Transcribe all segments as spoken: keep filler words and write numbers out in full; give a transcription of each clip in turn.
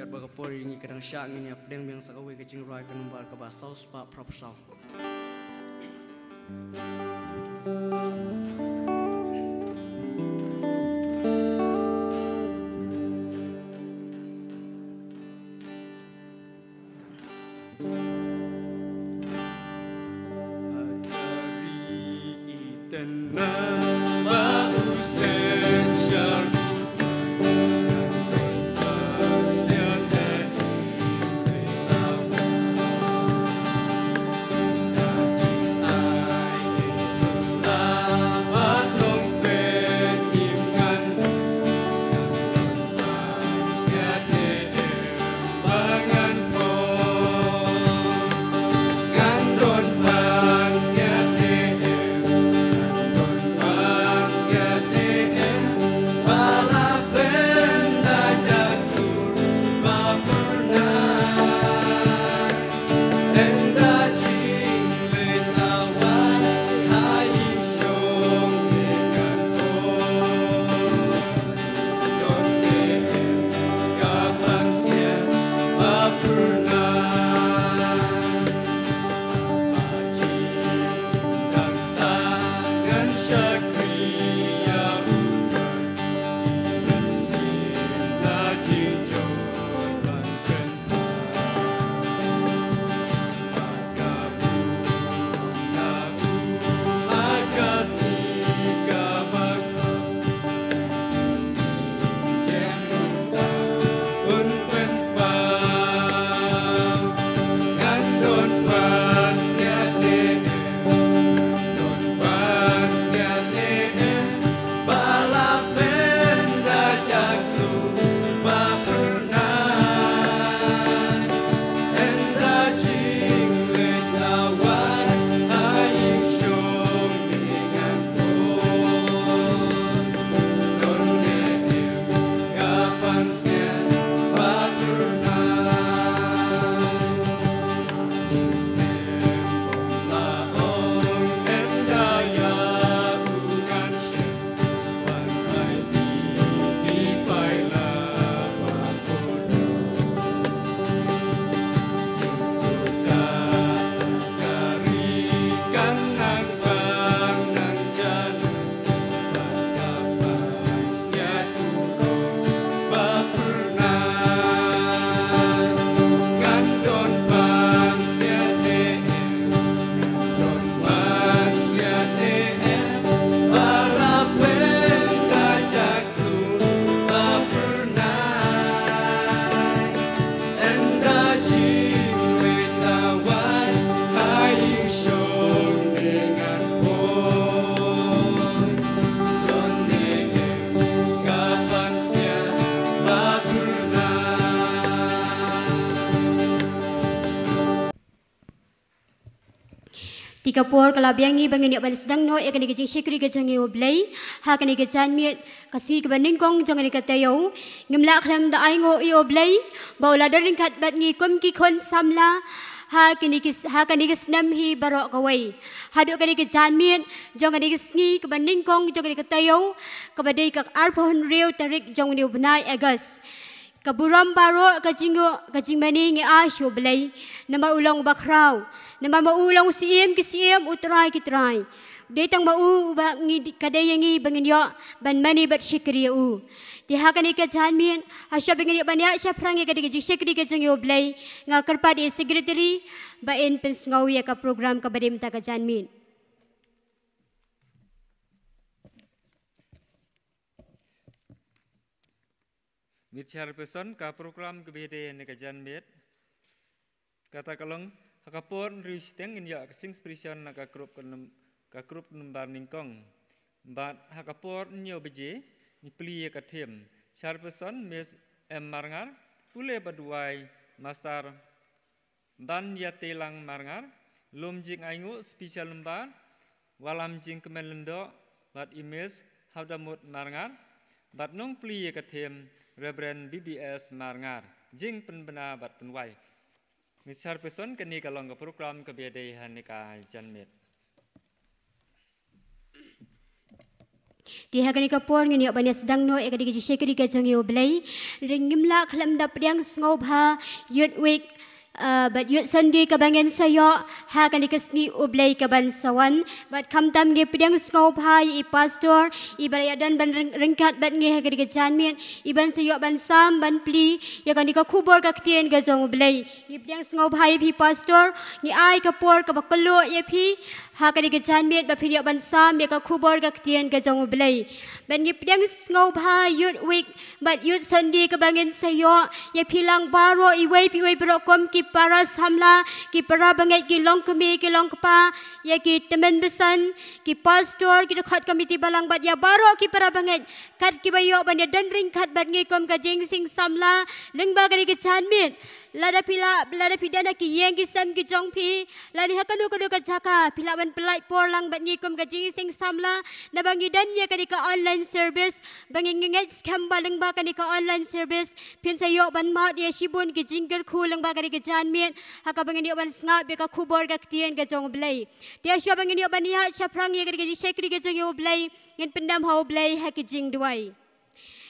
Ba ka por ïa ngi ka dang shah, ngin ïa pdiang biang sa kawei ka jingrwai ka nombar kaba saw spah phra phew saw. Te ka por ka la biang ngi ba ngin ïa ban sdang noh ïa kane ka jingshakri ka jong ngi, U Blei, ha kane ka janmiet ka sngi kaba nyngkong jong kane ka taïew. Ngim lah khlem da ainguh, ïa U Blei, ba u la don ryngkat bad ngi kum ki khun samla ha kane ki, ha kane ka snem hi baroh kawei. Haduh kane ka janmiet jong kane ka sngi kaba nyngkong jong kane ka taïew, kaba dei ka arphew hynriew tarik jong une u bnai August. Ka burom baroh, ka jingnguh, ka jingmane ngi ai sha U Blei, namar u long uba khraw, namar ma u long u Syiem ki syiem, u Trai ki trai. Dei tang ma u uba ngi, ka dei ïa ngi ba ngin ïoh ban mane bad shakri ïa u. Te ha kane ka janmiet, hashuwa ba ngin ïoh ban ïaid shaphrang ïa kane ka jingshakri ka jong ngi, U Blei, nga kyrpad ïa i Secretary ba in pynsngew ïa ka program kaba dei mynta ka janmiet. Miet Chairperson, ka program kaba ïadei ne ka janmiet, kata ka long, ha ka por hynriew shiteng ngin ïoh ka sing sprision na ka group ka num-, ka group nombar nyngkong. Bad ha ka por hynñiew baje ngi plie ïa ka theme. Chairperson, Miss M Marngar, pule bad duwai Master Ban Ïateilang Marngar, lum jingainguh special number, Wallam Jingkmen Lyngdoh, bad i Miss Hawdamut Marngar, bad nongplie ïa ka theme Reverend B B S Marngar, jingpynbna bad pynwai. Miet Chairperson, kane ka long ka program kaba ïadei ha kane ka janmiet. Te ha kane ka por ngin ïoh ban ïa sdang noh ïa ka dei ka jingshakri ka jong ngi U Blei. Hynrei ngim lah khlem da pdiang sngewbha Youth Week, ah, bad Youth Sunday kaba ngin sa ïoh ha kane ka sngi U Blei kaban sa wan. Bad khamtam ngi pdiang sngewbha ïa i pastor iba la ïadon ban ryng-, ryngkat bad ngi ha kane ka janmiet, iban sa ïoh ban sam ban plie ïa kane ka khubor ka ktien ka jong U Blei. Ngi pdiang sngewbha ïa phi pastor, ngi ai ka por kaba kylluid ïa phi ha kane ka janmiet ba phin ïoh ban sam ïa ka khubor ka ktien ka jong U Blei. Bad ngi pdiang sngewbha Youth Week bad Youth Sunday kaba ngin sa ïoh, ïa phi lang baroh iwei pa iwei baroh kum ki para samla, ki para bangeit, ki longkmie, ki longkpa, ïa ki tymmen basan, ki pastor, ki dkhot komiti balang bad ïa baroh ki para bangeit kat kiba ïoh ban ïadon ryngkat bad ngi kum ka jingseng samla lyngba kane ka janmiet. Lada phi lah, lada phi don ha ki ïing ki sem ki jong phi, lane ha kano kano ka jaka, phi lah ban pyllait por lang bad ngi kum ka jingseng samla, naba ngi don ïa kane ka online service. Ba ngi ngeit skhem ba lyngba kane ka online service phin sa ïoh ban mad ïa shibun ki jingkyrkhu lyngba kane ka janmiet, ha kaba ngin ïoh ban sngap ïa ka khubor ka ktien ka jong U Blei. Te shuwa ba ngin ïoh ban ïaid shaphrang ïa kane ka jingshakri ka jong ngi U Blei, ngin pyndem ha U Blei ha ki jingduwai.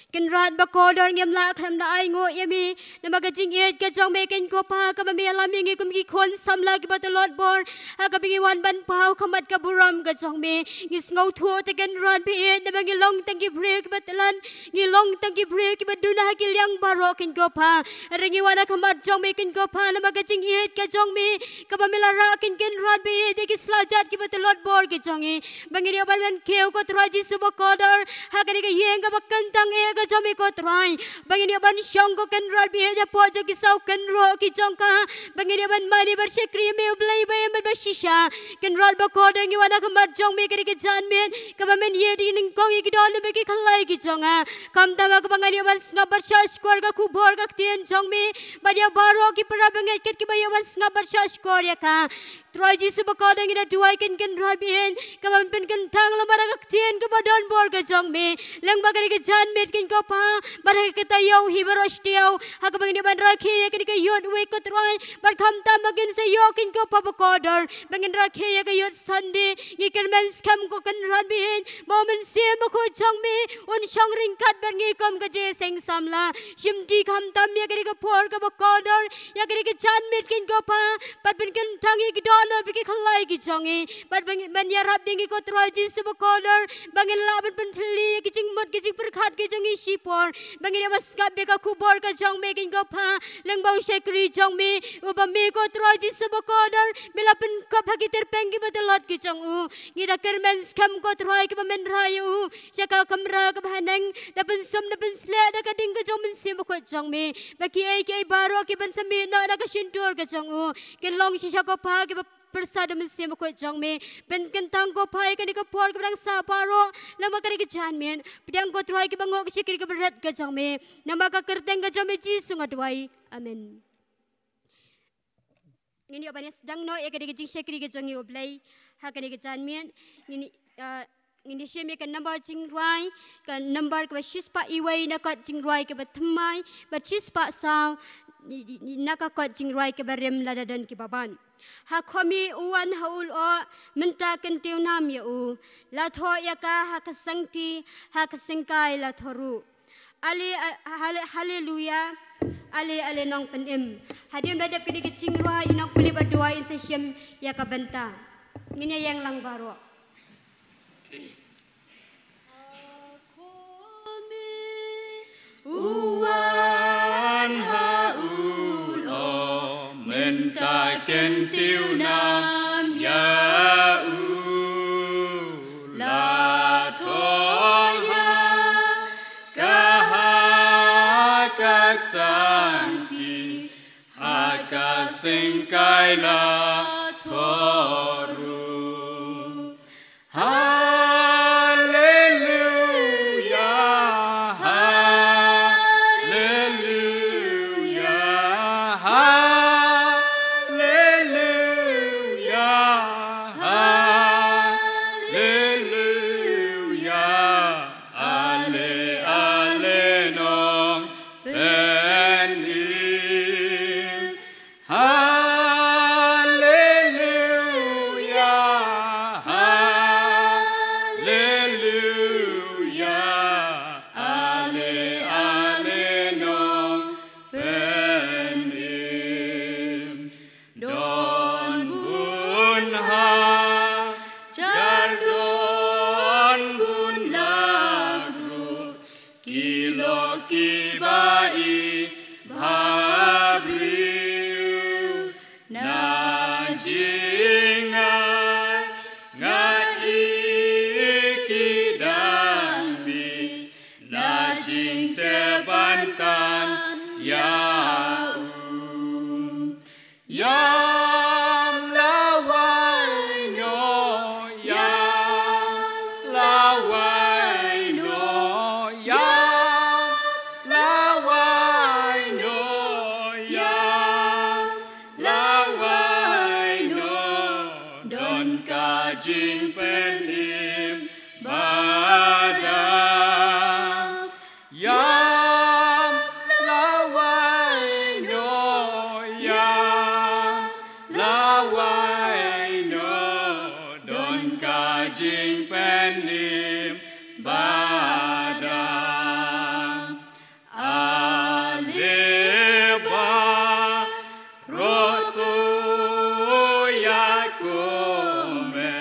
Kynrad bakordor, ngim lah khlem da ainguh ïa me namar ka jingïeit ka jong me, Kynrad ko Pa, kaba me ïalam ïa ngi kum ki khun samla kiba tlot bor, ha kaba ngi wan ban paw khmat ka burom ka jong me. Ngi sngewthuh te Kynrad ba ïeit, namar ngi long tang ki briew kiba tlot, ngi long tang ki briew kiba duna ha ki liang baroh, Kynrad ko Pa. Hynrei ngi wan ha khmat jong me, Kynrad ko Pa, namar ka jingïeit ka jong me kaba me la rah, Kynrad, Kynrad ba ïeit, ïa ki slajat kiba tlot bor ki jong ngi. Ba ngin ïoh ban wan kiew ko Trai Jisu bakordor ha kane ka ïing kaba kyntang eh ka jong me ko Trai. Ba ngin ïoh ban shong ko Kynrad ba ïeit hapoh jong ki saw kynroh ki jong ka. Ba ngin ïoh ban mane bad shakri ïa me U Blei ba im bad ba shisha. Kynrad bakordor, ngi wan ha khmat jong me kane ka janmiet kaba men ïeit ïa nyngkong ïa ki dohnud bad ki khlai ki jong nga. Khamtam ha kaba ngan ïoh ban sngap bad shahshkor ka khubor ka ktien jong me, bad ïa baroh ki para bangeit kat kiba ïoh ban sngap bad shahshkor ïa ka. Trai Jisu bakordor, ngi da duwai, Kynrad ba ïeit, kaba men pynkyntang lyngba ka ktien kaba don bor ka jong me lyngba kane ka janmiet, Kynrad ko Pa. Bad ha kata ka ïew hi baroh shi taïew ha kaba ngin ïoh ban rakhe ïa kane ka Youth Week ko Trai, bad khamtam ba ngin sa ïoh, Kynrad ko Pa bakordor, ba ngin rakhe ïa ka Youth Sunday, ngi kyrmen skhem ko Kynrad ba ïeit ba U Mynsiem Bakhuid jong me un shong ryngkat bad ngi kum ka jingïaseng samla. Shim ti khamtam ïa kane ka por kaba kordor, ïa kane ka janmiet, Kynrad ko Pa, bad pynkyntang ïa ki dohnud bad ki khlai ki jong ngi, bad ban, ban ïarap ïa ngi ko Trai Jisu bakordor, ba ngin lah ban pynthylli ïa ki jingmut ki jingpyrkhat ki jong ngi shipor, ba ngin ïoh ban sngap ïa ka khubor ka jong me, Kynrad ko Pa, lyngba u shakri jong me, uba me ko Trai Jisu bakordor me la pynkop ha ki tyrpeng kiba tlot ki jong u. Ngi da kyrmen skhem ko Trai kaba men rai ïa u sha ka kamra kaba haneng, da pynsum da pynsleh da ka ding ka jong U Mynsiem Bakhuid jong me, ba kiei kiei baroh kiban sa mih noh na ka shyntur ka jong u kin long shisha ko Pa kiba pyrsa da U Mynsiem Bakhuid jong me. Pynkyntang ko Pa ïa kane ka por kaba dang sah baroh lyngba kane ka janmiet. Pdiang ko Trai kiba nguh ka shakri kaba rit ka jong me. Namar ka kyrteng ka jong me Jisu nga duwai. Amen. Ngin ïoh ban ïa sdang noh ïa kane ka jingshakri ka jong ngi U Blei ha kane ka janmiet. Ngin, ah, ngin ïa shim ïa ka nambar jingrwai, ka nambar kaba shispah iwei na kot jingrwai kaba thymmai bad shispah saw na ka kot jingrwai kaba rim, lada don kiba bad. Ha khmih u wan ha u lyoh, mynta kyntiew nam ïa u. La thoh ïa ka ha ka sangti, ha ka syngkai la thoh ruh. Ale, a-, hale-, haleluya, ale, ale nongpynim. Hadien ba dep kane ka jingrwai, i nongpynim ba duwai, in sa shim ïa ka bynta. Ngin ïa ïeng lang baroh. U wan ha u lyoh, mynta kyntiew nam ïa u. La thoh ïa ka ha ka sangti, ha ka syngkai la thoh ruh. Haleluya, haleluya, haleluya, haleluya. Ale, ale nongpynim. Haleluya, haleluya. Ki ba i bhabriew na jingai ngai i ki dang mih na jingtep ban tan ïa u. Ïam lawei noh, ïam lawei noh, ïam lawei noh, ïam lawei noh. Don ka jingpynim ba dang. Ïam lawei noh, ïam lawei noh, don ka jingpynim ba dang. Ale baroh to ïa kumne,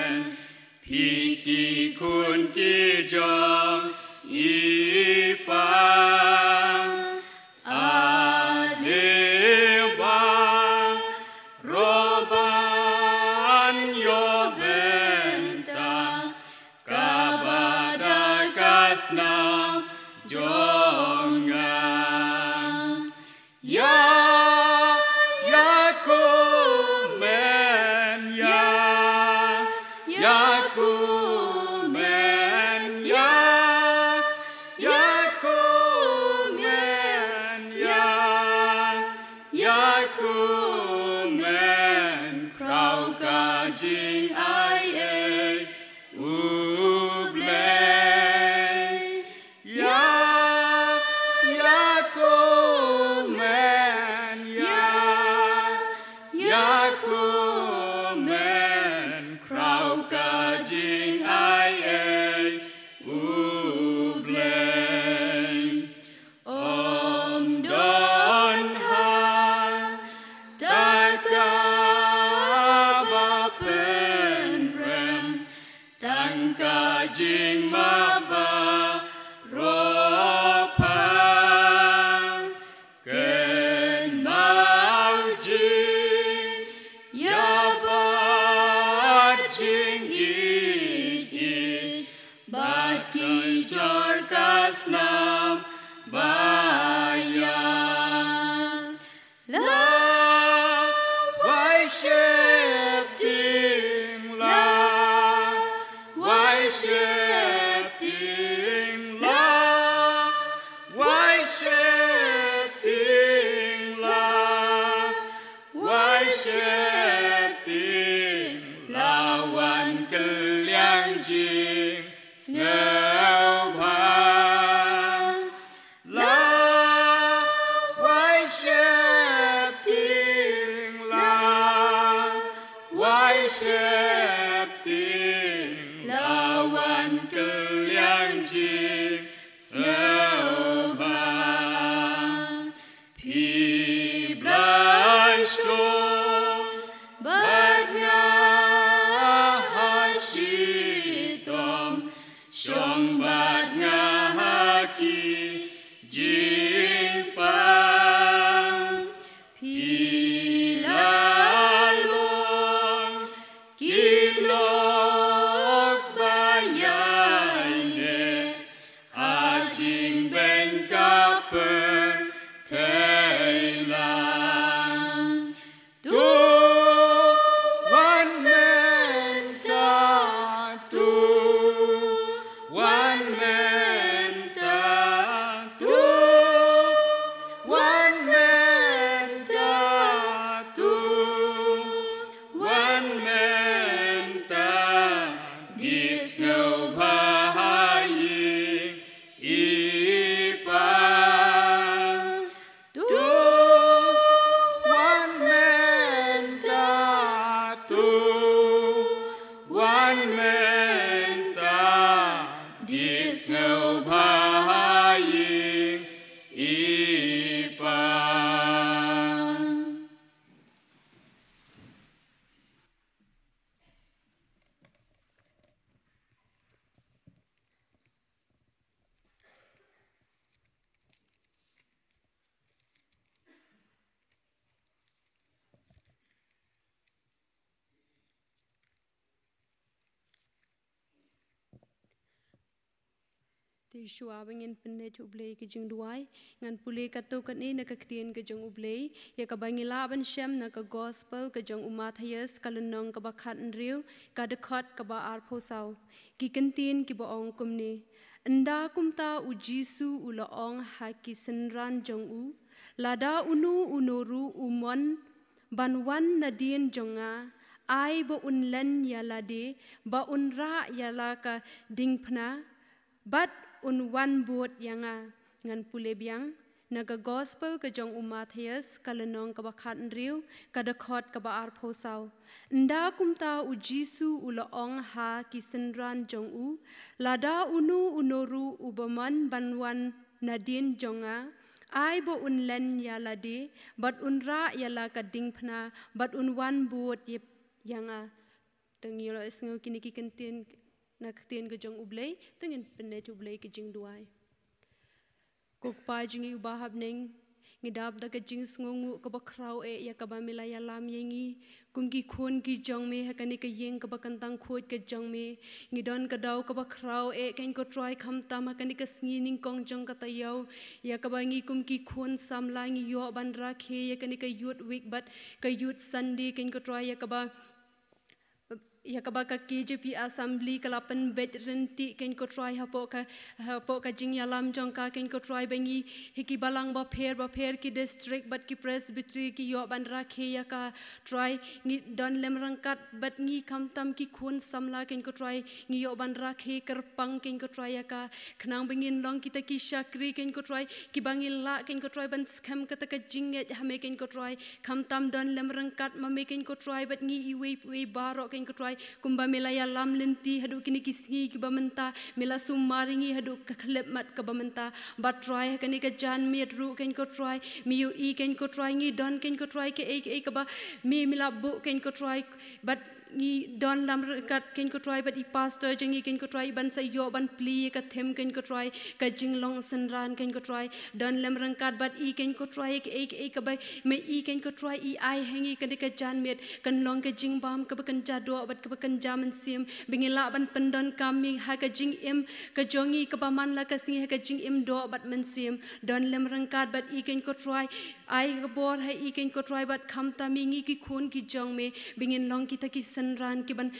phi ki khun ki jong i Pa. Ale baroh ban ïoh bynta kaba da ka snam jong nga. Ïa, ïa kumne, ïa, ïa kumne, ïa, ïa kumne, ïa, ïa kumne, khraw ka jingai ei U Blei. Ïa, ïa kumne, ïa, ïa kumne, khraw ka jingai ei U Blei. Ym don ha ta kaba pynrem, tang ka jingmap baroh pha. Kynmaw jingïabad jingïeit, bad ki jor ka snam ba ïar. Lawei sheptieng, lawei sheptieng, lawei sheptieng, lawei sheptieng, la wan kylliang jingsngewbha. Lawei sheptieng, lawei sheptieng, la wan kylliang jingsngewbha. Phi Blei shong bad nga ha shitom, shong bad nga ha ki jingpang. Phi la long ki lok ba ïaineh ha jingbeiñ ka pyrthei lang. To wan mynta, to wan mynta, to wan mynta, to wan mynta, dih sngewbha ha ïing i Pa. Shuwa ba ngin pynleit U Blei ka jingduwai, ngan pule katto katne na ka ktien ka jong U Blei, ïa kaba ngi lah ban shem na ka gospel ka jong u Mathaios ka lynnong kaba khathynriew, ka dkhot kaba arphew saw. Ki kyntien kiba ong kumne. Ynda kumta u Jisu u la ong ha ki synran jong u, lada uno uno ruh u mon ban wan nadien jong nga, ai ba un len ïa lade, ba un rah ïa la ka diengphna, bad un wan bud ïa nga. Ngan pule biang, na ka gospel ka jong u Mathaios ka lynnong kaba khathynriew, ka dkhot kaba arphew saw. Ynda kumta u Jisu u la ong ha ki synran jong u, lada uno uno ruh uba mon ban wan nadien jong nga, ai ba un len ïa lade, bad un rah ïa la ka diengphna, bad un wan bud ïa, ïa nga. Te ngi ïoh la sngew kine ki kyntien na ka ktien ka jong U Blei, te ngin pynleit U Blei ka jingduwai. Ko Kpa jong ngi uba ha bneng, ngi dap da ka jingsngewnguh kaba khraw eh ïa kaba me la ïalam ïa ngi kum ki khun ki jong me ha kane ka ïing kaba kyntang khuid ka jong me. Ngi don ka daw kaba khraw eh, ko Trai, khamtam ha kane ka sngi nyngkong jong ka taïew, ïa kaba ngi kum ki khun samla ngi ïoh ban rakhe ïa kane ka Youth Week bad ka Youth Sunday, ko Trai, ïa kaba ïa kaba ka K J P Assembly ka la pynbeit ryntih, ko Trai, hapoh ka, hapoh ka jingïalam jong ka, ko Trai, ba ngi ha ki balang bapher bapher, ki district bad ki presbytery ki ïoh ban rakhe ïa ka. Trai, ngi don lem ryngkat bad ngi khamtam ki khun samla, ko Trai, ngi ïoh ban rakhe kyrpang, ko Trai, ïa ka, khnang ba ngin long kita ki shakri, ko Trai, kiba ngi lah, ko Trai, ban skhem kata ka jingngeit ha me, ko Trai. Khamtam don lem ryngkat ma me, ko Trai, bad ngi iwei pa iwei baroh, ko Trai, kumba me la ïalam lynti haduh kine ki sngi kiba mynta, me la sumar ïa ngi haduh ka khyllipmat kaba mynta. Bad Trai, ha kane ka janmiet ruh, ko Trai, me ïohi, ko Trai, ngi don, ko Trai, kaei kaei kaba me, me la buh, ko Trai, bad ngi don lem ryngkat, ko Trai, bad i pastor jong ngi, ko Trai, ban sa ïoh ban plie ïa ka theme, ko Trai, ka jinglong synran, ko Trai, don lem ryngkat bad i, ko Trai, kaei kaei kaba me i, ko Trai, i ai ha ngi ha kane ka janmiet, kan long ka jingbam kaba kynja doh bad kaba kynja mynsiem, ba ngin lah ban pyndonkam me ha ka jingim ka jong ngi kaba man la ka sngi, ha ka jingim doh bad mynsiem. Don lem ryngkat bad i, ko Trai, ai ka bor ha i, ko Trai, bad khamtam ïa ngi ki khun ki jong me, ba ngin long kita ki synran kiban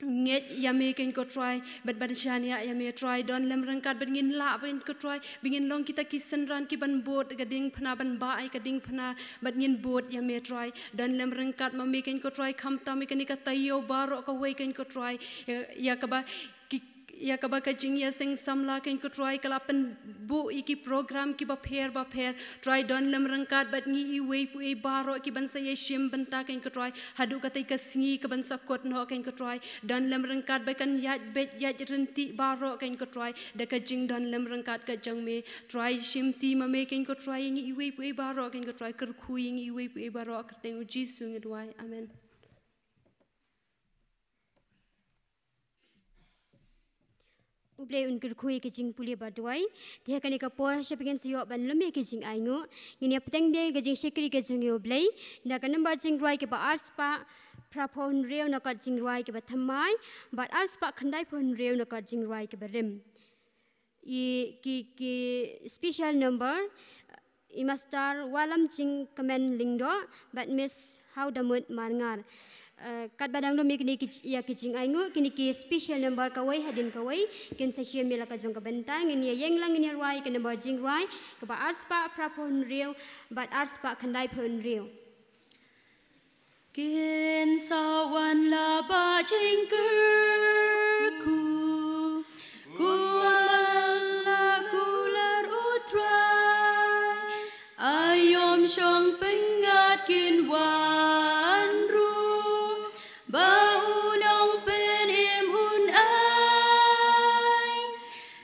ngeit ïa me, ko Trai, bad ban shaniah ïa me, Trai. Don lem ryngkat bad ngin lah, ko Trai, ba ngin long kita ki synran kiban bud ka diengphna, ban bah ïa ka diengphna, bad ngin bud ïa me, Trai. Don lem ryngkat ma me, ko Trai, khamtam ïa kane ka taïew baroh kawei, ko Trai, ïa, ïa kaba ki, ïa kaba ka jingïaseng samla, ko Trai, ka la pynbuh ïa ki program kiba pher bapher. Trai, don lem ryngkat bad ngi iwei pa iwei baroh kiban sa ïashim bynta, ko Trai, haduh katei ka sngi kaban sa kut noh, ko Trai. Don lem ryngkat bad kan ïaid beit ïaid ryntih baroh, ko Trai, da ka jingdon lem ryngkat ka jong me. Trai, shimti ma me, ko Trai, ïa ngi iwei pa iwei baroh, ko Trai, kyrkhu ïa ngi iwei pa iwei baroh, ha ka kyrteng U Jisu ngi duwai. Amen. U Blei un kyrkhu ïa ka jingpule bad duwai. Te ha kane ka por, sha ba ngin sa ïoh ban lum ïa ka jingainguh, ngin ïa bteng biang ïa ka jingshakri ka jong ngi, U Blei, na ka nombar jingrwai kaba arspah phraphew hynriew, na kot jingrwai kaba thymmai, bad arspah khyndaiphew hynriew, na kot jingrwai kaba rim. I ki, ki special number, i Master Wallamjingkmen Lyngdoh bad Miss Hawdamut Marngar. Eh, katba dang lum ïa kine ki, ïa ki jingainguh, kine ki special number kawei hadien kawei kin sa shim ïa la ka jong ka bynta. Ngin ïa ïeng lang, ngin ïa rwai ïa ka number jingrwai kaba arspah phraphew hynriew bad arspah khyndaiphew hynriew. Kin sa wan la ba jingkyrkhu, kumba la kular, U Trai. Aïom shong pyngngad kin wan ruh, ba U Nongpynim un ai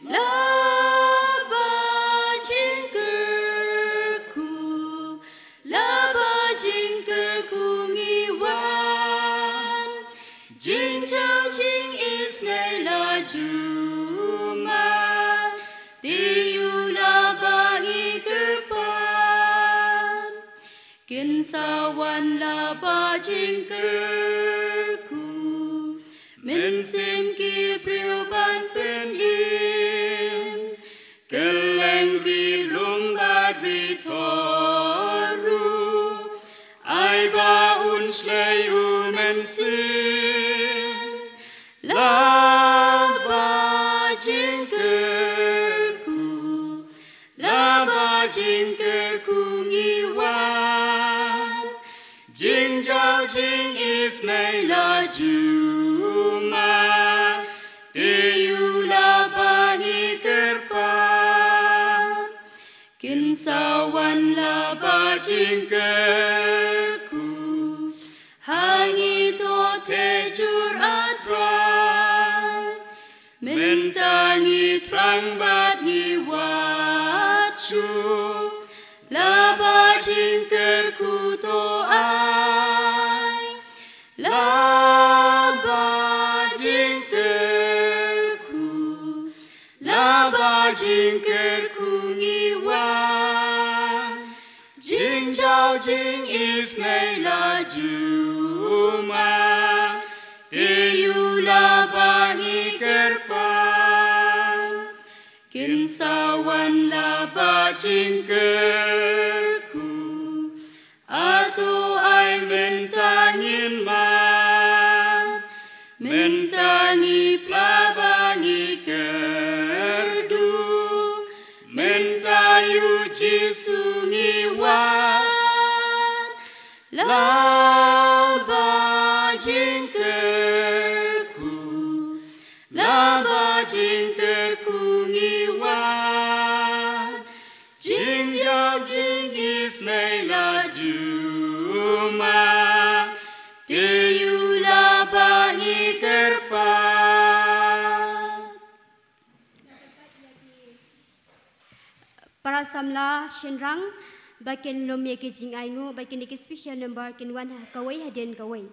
la ba jingkyrkhu, la ba jingkyrkhu ngi wan. Jingjaw jingisynei la ju man, te ïoh la ba ngi kyrpad. Kin sa wan la ba jingkyrkhu, mynsiem ki briew ban pynim. Toru, ai ba un shlei u Mynsiem. Laba jingkyrkhu, laba jingkyrkhu ngi wan. Jingjaw jingisynei la ju ma, te ïoh laba ngi kyrpad. Kin sa wan laba jingkyrkhu, ha ngi to te jur A Trai. Mynta ngi thrang bad ngi wad shuh, laba jingkyrkhu to ai. Laba jingkyrkhu, laba jingkyrkhu ngi wan. Jingjaw jingisynei la ju ma, te ïoh laba ngi kyrpad. Kin sa wan laba jingkyrkhu, A to ai mynta ngin mad. Mynta ngi pla ba ngi kyrduh. Mynta ïoh Jisu ngi wan. Laba jingkyrkhu, laba jingkyrkhu ngi wan. Jingjaw jingisynei la ju ma, te ïoh laba ngi kyrpad. Para samla shynrang, ba kin lum ïa ki jingainguh, ba kin ïa ki special number kin wan ha kawei hadien kawei.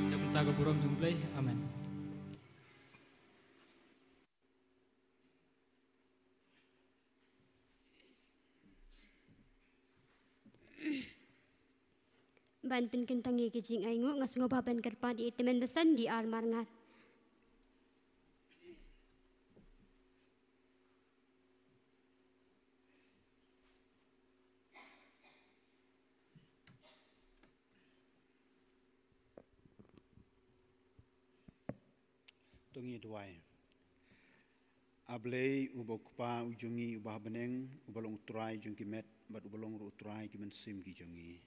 Da kumta ka burom jong U Blei. Amen. Ban pynkyntang ïa ka jingainguh, nga sngewbha ban kyrpad ïa i Tymmen Basan D R Marngar. To ngi duwai. A Blei, uba U Kpa u jong ngi uba ha bneng, uba long U Trai jong ki met bad uba long ruh U Trai ki mynsiem ki jong ngi.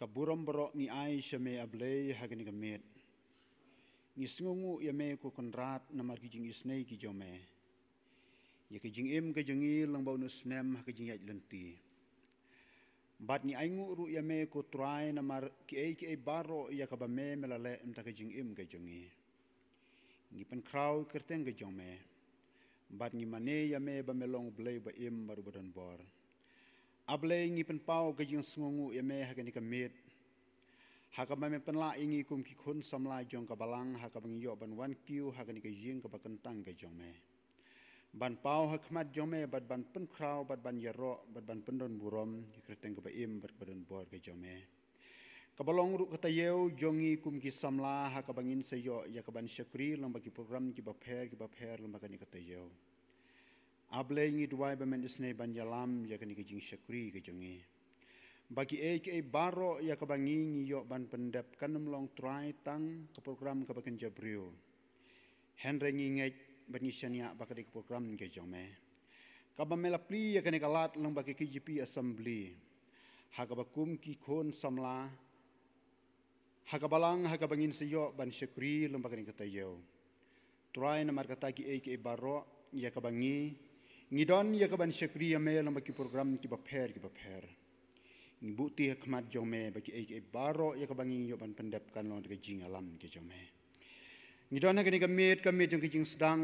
Ka burom baroh ngi ai sha me, A Blei, ha kane ka miet. Ngi sngewnguh ïa me, ko Kynrad, namar ki jingisynei ki jong me. Ïa ka jingim ka jong ngi lyngba une u snem ha ka jingïaid lynti. Bad ngi ainguh ruh ïa me, ko Trai, namar kiei kiei baroh ïa kaba me me la leh mynta ka jingim ka jong ngi. Ngi pynkhraw kyrteng ka jong me. Bad ngi mane ïa me ba me long U Blei uba im bad uba don bor. A Blei, ngi pynpaw ka jingsngewnguh ïa me ha kane ka miet. Ha kaba me pynlah ïa ngi kum ki khun samla jong ka balang, ha kaba ngi ïoh ban wan kiew ha kane ka ïing kaba kyntang ka jong me. Ban paw ha khmat jong me, bad ban pynkhraw, bad ban ïaroh, bad ban pyndon burom ïa ka kyrteng kaba im bad kaba don bor ka jong me. Kaba long ruh ka taïew jong ngi kum ki samla, ha kaba ngin sa ïoh ïa ka ban shakri lyngba ki program kiba pher kiba pher lyngba kane ka taïew. A Blei, ngi duwai ba men isynei ban ïalam ïa kane ka jingshakri ka jong ngi. Ba kiei kiei baroh ïa kaba ngi ngi ïoh ban pyndep kan ym long, Trai, tang ka program kaba kynja briew. Hynrei ngi ngeit bad ngi shaniah ba ka dei ka program ka jong me. Kaba me la plie ïa kane ka lad lyngba ka K J P Assembly. Ha kaba kum ki khun samla, ha ka balang ha kaba ngin sa ïoh ban shakri lyngba kane ka taïew. Trai, namar kata kiei kiei baroh ïa kaba ngi, ngi don ïa ka ban shakri ïa me lyngba ki program kiba pher kiba pher. Ngi buh kti ha khmat jong me ba kiei kiei baroh ïa kaba ngi ïoh ban pyndep kan long da ka jingïalam ka jong me. Ngi don ha kane ka miet, ka miet jong ka jingsdang.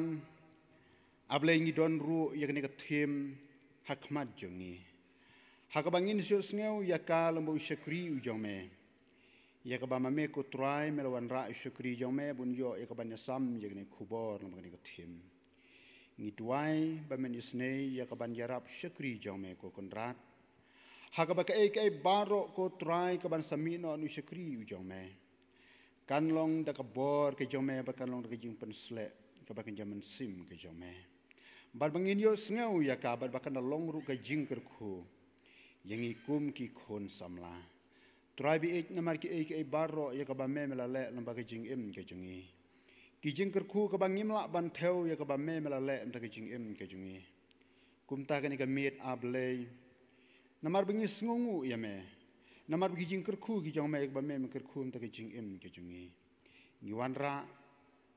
A Blei, ngi don ruh ïa kane ka theme, ha khmat jong ngi, ha kaba ngin ïohsngew ïa ka lem bad u shakri u jong me, ïa kaba ma me ko Trai me la wanrah u shakri jong me ban ïoh ïa ka ban ïasam ïa kane ka khubor lem bad kane ka thim. Ngi duwai ba men isynei ïa ka ban ïarap u shakri jong me ko Kynrad, ha kaba kaei kaei baroh ko Trai ka ban sa mih noh na u shakri u jong me, kan long da ka bor ka jong me bad kan long da ka jingpynsleh kaba kan jam mynsiem ka jong me, bad ba ngin ïohsngew ïa ka bad ba kan da long ruh ka jingkyrkhu ïa ngi kum ki khun samla. Trai baieit, namar kiei kiei baroh ïa kaba me me la leh lem bad ka jingim ka jong ngi, ki jingkyrkhu kaba ngim lah ban thew ïa kaba me me la leh lem bad ka jingim ka jong ngi. Kumta kane ka miet, A Blei, namar ba ngi sngewnguh ïa me, namar ba ki jingkyrkhu ki jong me ïa kaba me me kyrkhu lem bad ka jingim ka jong ngi, ngi wanrah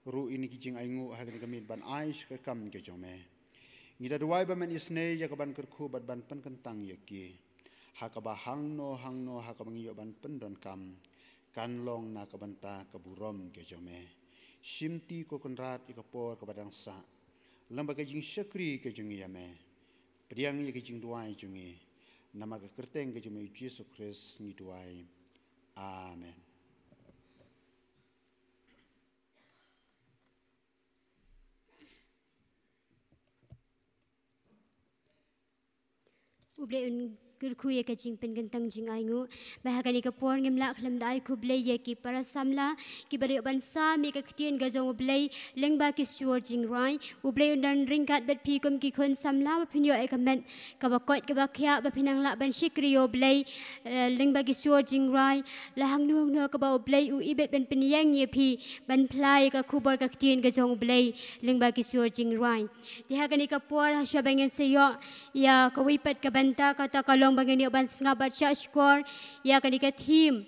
ruh ïa kine ki jingainguh ha kane ka miet ban ai sha ka kam ka jong me. Ngi da duwai ba men isynei ïa ka ban kyrkhu bad ban pynkyntang ïa ki, ha kaba hangno hangno ha kaba ngi ïoh ban pyndonkam kan long na ka bynta ka burom ka jong me. Shimti ko Kynrad ïa ka por kaba dang sah lem bad ka jingshakri ka jong ngi ïa me. Pdiang ïa ka jingduwai jong ngi, namar ka kyrteng ka jong me u Jisu Khrist ngi duwai. Amen. U Blei un kyrkhu ïa ka jingpynkyntang jingainguh. Ba ha kane ka por ngim lah khlem da ai khublei ïa ki para samla kiba la ïoh ban sam ïa ka ktien ka jong U Blei lyngba ki sur jingrwai. U Blei un don ryngkat bad phi kum ki khun samla ba phin ïoh ïa ka met kaba koit kaba khiah ba phin nang lah ban shakri ïa U Blei, eh, lyngba ki sur jingrwai. La hangno hangno kaba U Blei u ibit ban pynïeng ïa phi ban phla ïa ka khubor ka ktien ka jong U Blei lyngba ki sur jingrwai. Te ha kane ka por ha shwa ba ngin sa ïoh ïa kawei pat ka bynta, kata ka long ba ngin ïoh ban sngap bad shahshkor ïa kane ka thim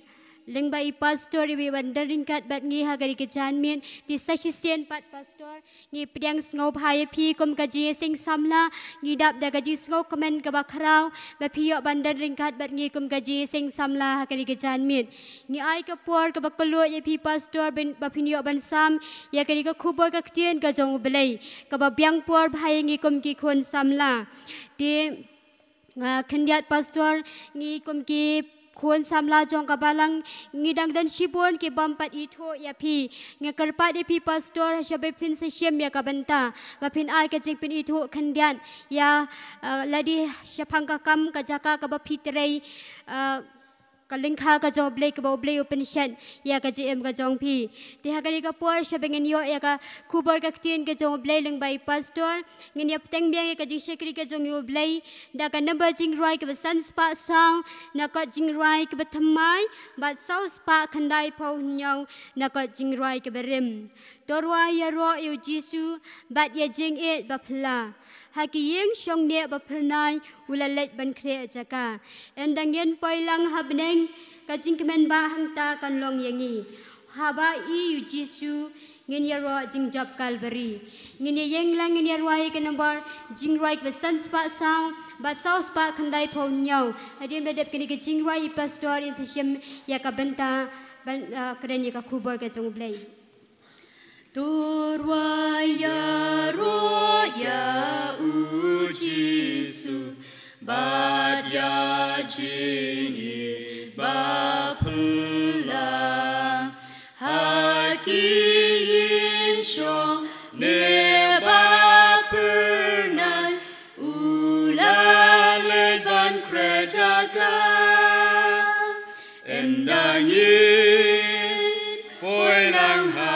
lyngba i pastor iba ïoh ban don ryngkat bad ngi ha kane ka janmiet. Te sa shisien pat pastor, ngi pdiang sngewbha ïa phi kum ka jingïaseng samla. Ngi dap da ka jingsngewkmen kaba khraw ba phi ïoh ban don ryngkat bad ngi kum ka jingïaseng samla ha kane ka janmiet. Ngi ai ka por kaba kylluid ïa phi pastor ban, ba phin ïoh ban sam ïa kane ka khubor ka ktien ka jong U Blei kaba biang por bha ïa ngi kum ki khun samla. Te, ah, khyndiat pastor, ngi kum ki khun samla jong ka balang ngi dang don shibun ki bym pat ithuh ïa phi. Nga kyrpad ïa phi pastor ha shwa ba phin sa shim ïa ka bynta ba phin ai ka jingpynithuh khyndiat ïa, ah, lade shaphang ka kam ka jaka kaba phi trei, ah, ka lyngkha ka jong U Blei kaba U Blei u pynshet ïa ka jingim ka jong phi. Te ha kane ka por shwa ba ngin ïoh ïa ka khubor ka ktien ka jong U Blei lyngba i pastor, ngin ïa bteng biang ïa ka jingshakri ka jong U Blei da ka number jingrwai kaba san spah saw na kot jingrwai kaba thymmai bad saw spah khyndai phew hynñiew na kot jingrwai kaba rim. To rwai ïaroh ïa u Jisu bad ïa jingïeit ba phylla. Ha ki ïing shong neh ba phyrnai u la leit ban khreh jaka. Ynda ngin poi lang ha bneng, ka jingkmen ba hangta kan long ïa ngi. Haba i u Jisu ngin ïaroh jingjop Kalbari. Ngin ïa ïeng lang, ngin ïa rwai ka number jingrwai kaba san spah saw bad saw spah khyndai phew hynñiew. Hadien ba dep kane ka jingrwai, i pastor in sa shim ïa ka bynta ban, ah, kren ïa ka khubor ka jong U Blei. To rwai ïaroh ïa u Jisu bad ïa jingïeit ba phylla. Ha ki ïing shong neh ba phyrnai u la leit ban khreh jaka. Ynda ngin poi lang ha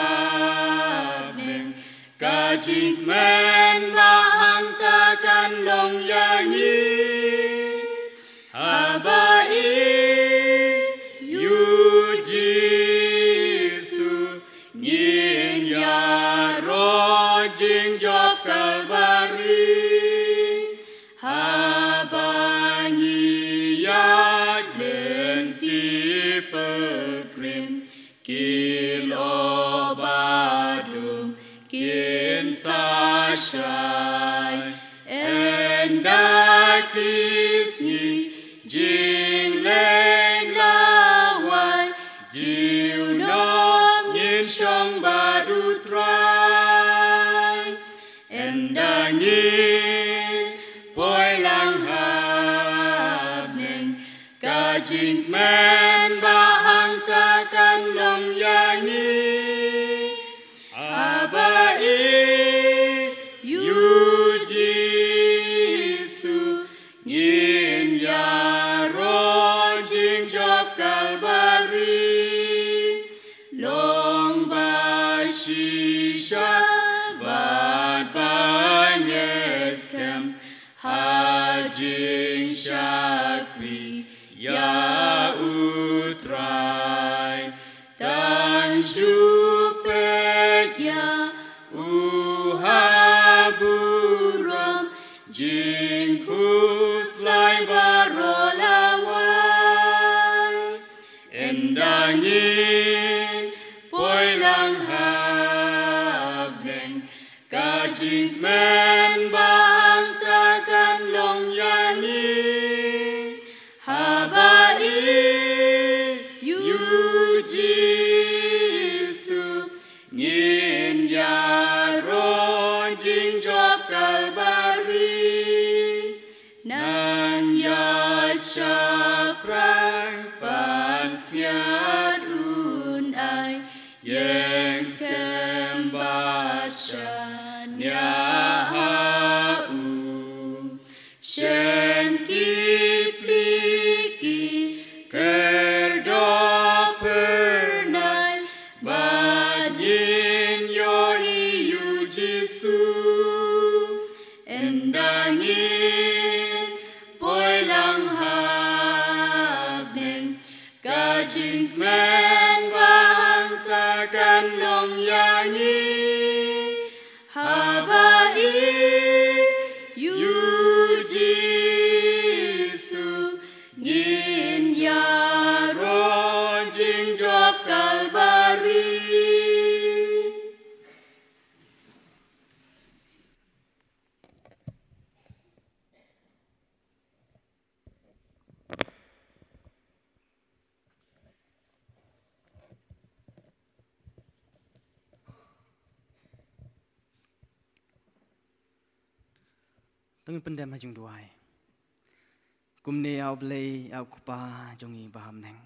bneng, ka jingkmen ba hangta kan long ïa ngi. Haba i u Jisu ngin ïaroh jingjop Kalbari. Haba ngi ïaid lynti pilgrim, ki lyoh ba dum kin sa shai. Ynda ki sngi jingleh lawei, junom ngin shong bad u Trai. Ynda ngin poi lang Jingkmen ba hangta kan long ïa ngi. Haba ïeit ïa u Jisu, ngin ïaroh jingjop Kalbari. Long ba shisha bad ba ngeit skhem ha jingshakri ïa u Trai. Tang shu peit ïa u ha burom, jingkhuslai baroh la wai. Ynda ngin poi lang ha bneng, ka jingkmen ba hangta kan long ïa ngi. Haba ïeit ïa u Jisu, ngin ïaroh jingjop Kalbari. Nang ïaid shaphrang ban siat un ai ïeng skhem bad shaniah ha u. Shen ki pli ki kyrdoh phyrnai bad ngin ïohi ïa u Jisu. Ynda ngin poi lang ha bneng, ka jingkmen ba hangta kan long ïa ngi. Haba ïeit ïa u Jisu, ngin ïaroh jingjop Kalbari. To ngin pyndem ha jingduwai. Kumne, ïa U Blei, ïa U Kpa jong ngi ba ha bneng,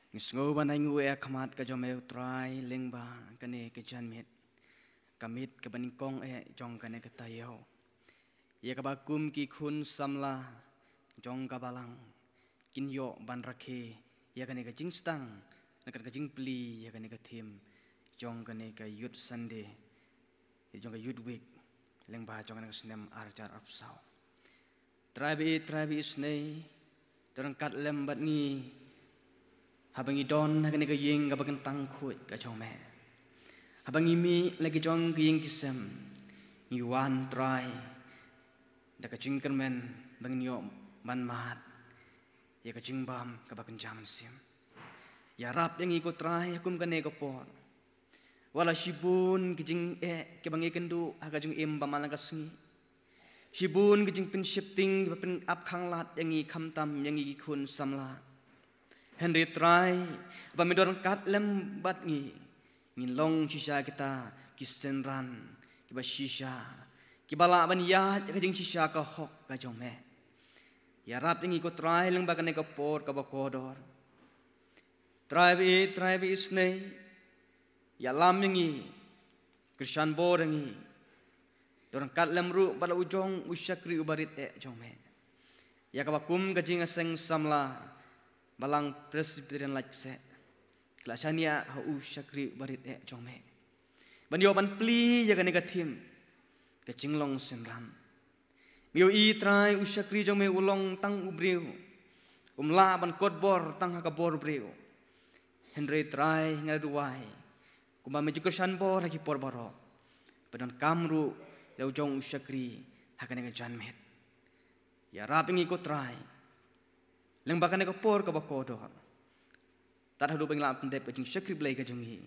ngi sngew ban ai nguh ïa ka khmat ka jong me, U Trai, lyngba kane ka janmiet, ka miet kaba nyngkong eh jong kane ka taïew, ïa kaba kum ki khun samla jong ka Balang kin ïoh ban rakhe ïa kane ka jingsdang, na kane ka jingplie ïa kane ka theme jong kane ka Youth Sunday, jong ka Youth Week, lyngba jong kane ka snem ar hajar arphew saw. Trai ba ïeit, Trai ba isynei, to ryngkat lem bad ngi haba ngi don ha kane ka ïing kaba kyntang khuid ka jong me. Haba ngi mih la ki jong ki ïing ki sem, ngi wan, Trai, da ka jingkyrmen ba ngin ïoh ban mad ïa ka jingbam kaba kynja mynsiem. Ïarap ïa ngi, ko Trai, ha kum kane ka por. Wat la shibun ki jingeh kiba ngi kynduh ha ka jingim ba man la ka sngi. Shibun ki jingpynsheptieng kiba pynap khanglad ïa ngi, khamtam ïa ngi ki khun samla. Hynrei Trai, ba me don ryngkat lem bad ngi, ngin long shisha kita ki synran kiba shisha, kiba lah ban ïaid ïa ka jingshisha ka hok ka jong me. Ïarap ïa ngi, ko Trai, lyngba kane ka por kaba kordor. Trai ba ïeit, Trai ba isynei, ïalam ïa ngi, kyrshan bor ïa ngi, to ryngkat lem ruh bad la u jong u shakri uba rit eh jong me, ïa kaba kum ka jingïaseng samla Balang Presbyterian Laitkjaseh, ka la shaniah ha u shakri uba rit eh jong me ban ïoh ban plie ïa kane ka theme, ka jinglong synran. Me ïohi, Trai, u shakri jong me u long tang u briew, um lah ban kot bor tang ha ka bor briew. Hynrei Trai, nga la duwai, kumba me ju kyrshan bor ha ki por baroh, ba donkam ruh ïa u jong u shakri ha kane ka janmiet. Ïarap ïa ngi, ko Trai, lyngba kane ka por kaba kordor, tad haduh ba ngin lah pyndep ka jingshakri Blei ka jong ngi.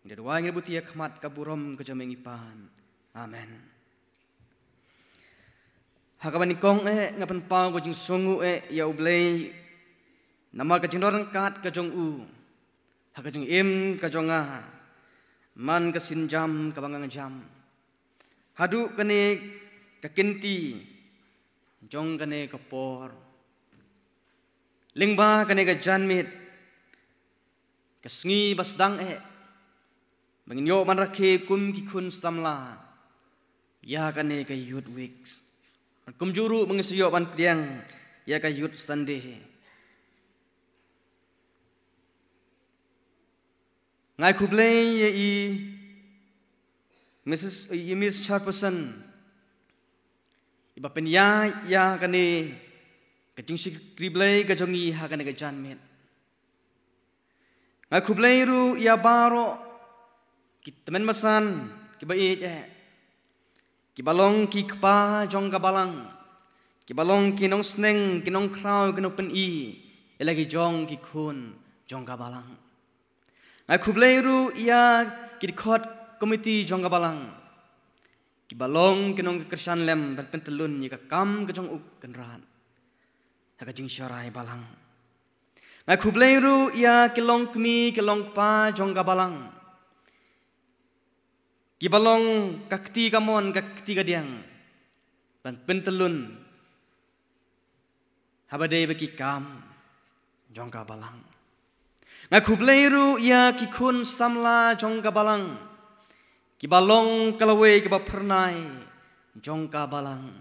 Ngi da duwai, ngi da buti ïa ka khmat ka burom ka jong me, ngi pan. Amen. Ha kaba nyngkong eh, nga pynpaw ka jingsngewnguh eh ïa U Blei namar ka jingdon ryngkat ka jong u ha ka jingim ka jong nga man ka sienjam kaba nga jam haduh kane ka kynti jong kane ka por. Lyngba kane ka janmiet, ka sngi ba sdang eh, ba ngin ïoh ban rakhe kum ki khun samla ïa kane ka Youth Week. Kumjuh ruh ba ngin sa ïoh ban pdiang ïa ka Youth Sunday. Nga ai khublei ïa i Mrs, i Miss Chairperson, iba pynïaid ïa kane ka jingshakri Blei ka jong ngi ha kane ka janmiet. Nga ai khublei ruh ïa baroh ki tymmen basan kiba ïeit eh, kiba long ki kpa jong ka balang, kiba long ki nongsneng, ki nongkhraw, ki nongpyni ïa la ki jong ki khun jong ka balang. Nga ai khublei ruh ïa ki dkhot komiti jong ka balang, kiba long ki nongkyrshan lem ban pyntyllun ïa ka kam ka jong U Kynrad ha ka jingsharai balang. Nga ai khublei ruh ïa ki longkmie ki longkpa jong ka balang, kiba long ka kti kamon ka kti kadiang ban pyntyllun haba dei bad ki kam jong ka balang. Nga ai khublei ruh ïa ki khun samla jong ka balang, kiba long ka lawei kaba phyrnai jong ka balang.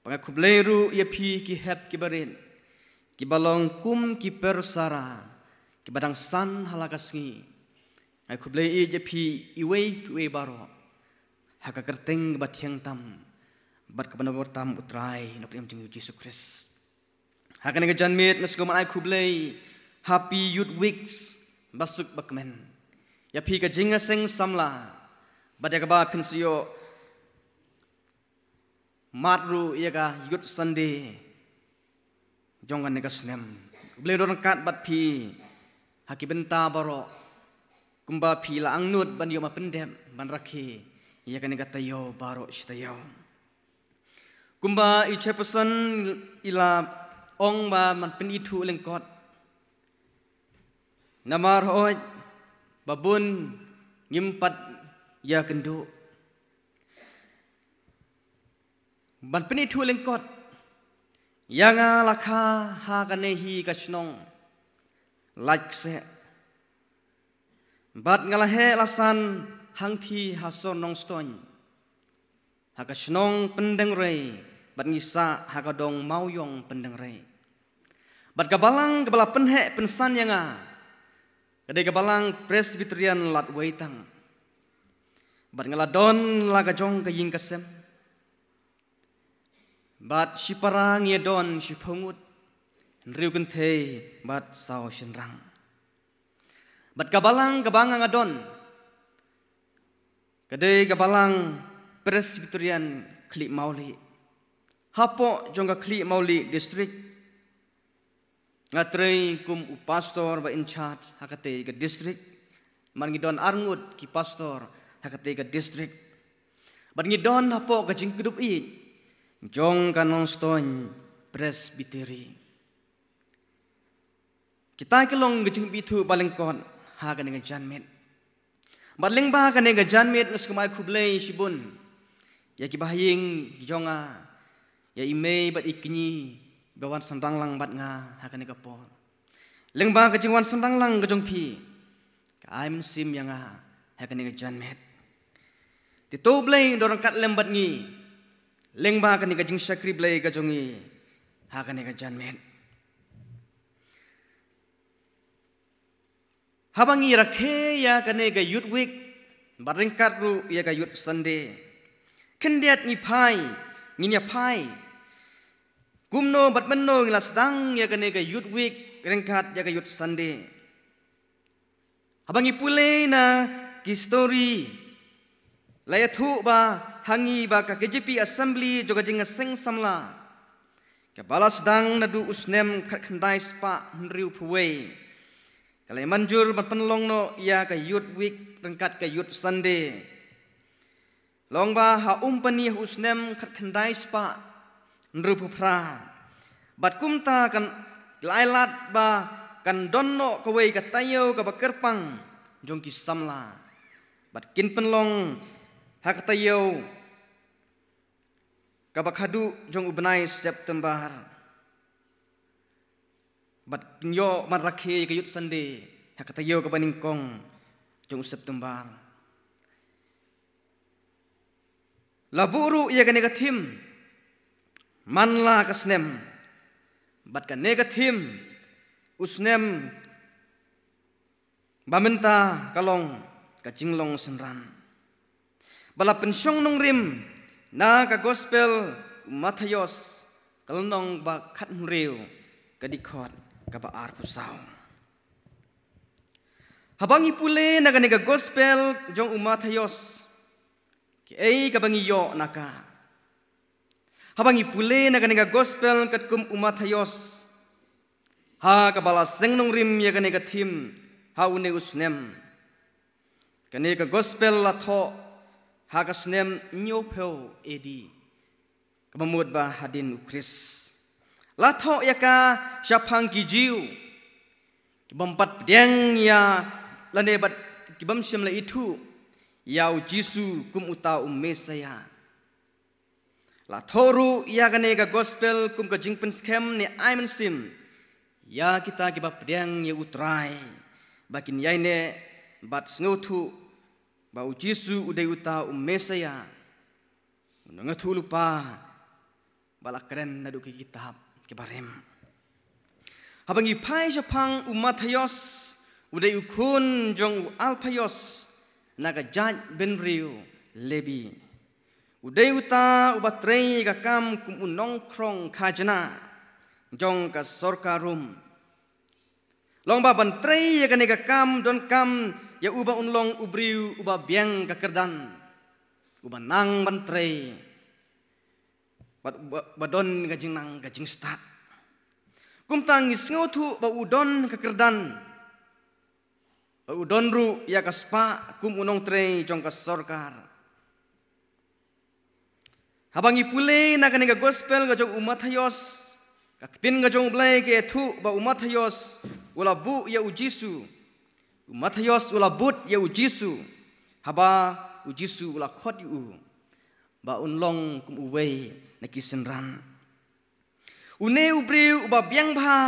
Bad nga ai khublei ruh ïa phi ki hep ki barit, kiba long kum ki persara, kiba dang san ha la ka sngi. Nga ai khublei ïa phi iwei pa iwei baroh ha ka kyrteng kaba thiang tam bad kaba nongwei tam U Trai Nongpynim jong ngi U Jisu Khrist. Ha kane ka janmiet nga sngewbha ban ai khublei, Happy Youth Week, basuk bakmen ïa phi ka jingïaseng samla bad ïa kaba phin sa ïoh mad ruh ïa ka Youth Sunday jong kane ka snem. Khublei don ryngkat bad phi ha ki bynta baroh, kumba phi la angnud ban ïoh ban pyndep ban rakhe ïa kane ka taïew baroh shi taïew. Kumba i Chairperson i la ong ba ngan pynithuh lyngkot, namar hooid ba bun ngim pat ïakynduh. Ban pynithuh lyngkot ïa nga la kha ha kane hi ka shnong Laitksheh, bad nga la heh la san hangthie ha sor Nongstoiñ, ha ka shnong Pyndengrei, bad ngi sah ha ka dong Mawiong Pyndengrei. Bad ka balang kaba la pynheh pynsan ïa nga ka dei ka balang Presbyterian Lad Weitang. Bad nga la don la ka jong ka ïing ka sem, bad shipara ngi ïa don shiphew ngut, hynriew kynthei bad saw shynrang. Bad ka balang kaba nga nga don ka dei ka balang Presbyterian Khlieh Mawlieh. Hapoh jong ka Khlieh Mawlieh District, nga trei kum u pastor ba in charge ha katei ka district. Namar ngi don arngut ki pastor ha katei ka district. Bad ngi don hapoh ka jingkdup ïeit jong ka Nongstoiñ Presbytery. Kita ki long ka jingpynithuh ba lyngkot ha kane ka janmiet. Bad lyngba kane ka janmiet nga sngewbha ai khublei shibun ïa ki bahaïing ki jong nga, ïa i mei bad i kñi ba wan synrang lang bad nga ha kane ka por. Lyngba ka jingwan synrang lang ka jong phi, ka ai mynsiem ïa nga ha kane ka janmiet. Te to Blei un don ryngkat lem bad ngi lyngba kane ka jingshakri Blei ka jong ngi ha kane ka janmiet. Haba ngi rakhe ïa kane ka Youth Week bad ryngkat ruh ïa ka Youth Sunday, khyndiat ngi phai, ngin ïa phai kumno bad mynno ngi la sdang ïa kane ka Youth Week ryngkat ïa ka Youth Sunday. Haba ngi pule na ki story, la ïathuh ba ha ngi ba ka K J P Assembly jong ka jingïaseng samla, kaba la sdang naduh u snem khatkhyndai spah hynriewphew wei, ka la ïa mynjur ban pynlong noh ïa ka Youth Week ryngkat ka Youth Sunday. Long ba ha Umpani ha u snem khatkhyndai spah hynriewphew phra, bad kumta kan, la ai lad ba kan don noh kawei ka taïew kaba kyrpang jong ki samla, bad kin pynlong ha ka taïew kaba khadduh jong u bnai September. bad kin ïoh ban rakhe ïa ka Youth Sunday ha ka taïew kaba nyngkong jong u September. La buh ruh ïa kane ka theme man la ka snem, bad kane ka theme u snem ba mynta ka long ka jinglong synran. Ba la pynshong nongrim na ka Gospel u Mathaios, ka lynnong ba khathynriew, ka dkhot kaba arphew saw. Haba ngi pule na kane ka Gospel jong u Mathaios, kaei kaba ngi ïoh na ka? Haba ngi pule na kane ka Gospel katkum u Mathaios, ha kaba la seng nongrim ïa kane ka theme ha une u snem, kane ka Gospel la thoh ha ka snem hynñiewphew A D, kaba mut ba hadien u Khrist. La thoh ïa ka shaphang ki Jiw ki bym pat pdiang ïa, lane bad ki bym shym la ithuh ïa u Jisu kum uta u Messaïah. La thoh ruh ïa kane ka Gospel kum ka jingpynskhem ne ai mynsiem ïa kita kiba pdiang ïa u Trai, ba kin ïaineh bad sngewthuh ba u Jisu u dei uta u Messaïah, u nongïathuhlypa ba la kren naduh ki kitab kiba rim. Haba ngi phai shaphang u Mathaios, u dei u khun jong u Alphaios na ka jaitbynriew Lebi. U dei uta uba trei ka kam kum u nongkhrong khajna jong ka sorkar Rom. Long ba ban trei ïa kane ka kam, donkam ïa u ba un long u briew uba biang ka kyrdan, uba nang ban trei, ba, ba, ba don ka jingnang ka jingstad. Kumta ngi sngewthuh ba u don ka kyrdan, ba u don ruh ïa ka spah kum u nongtrei jong ka sorkar. Haba ngi pule na kane ka Gospel ka jong u Mathaios, ka ktien ka jong u Blei ka ïathuh ba u Mathaios u la buh ïa u Jisu. U Mathaios u la bud ïa u Jisu haba u Jisu u la khot ïa u ba un long kum uwei na ki synran. Une u briew uba biang bha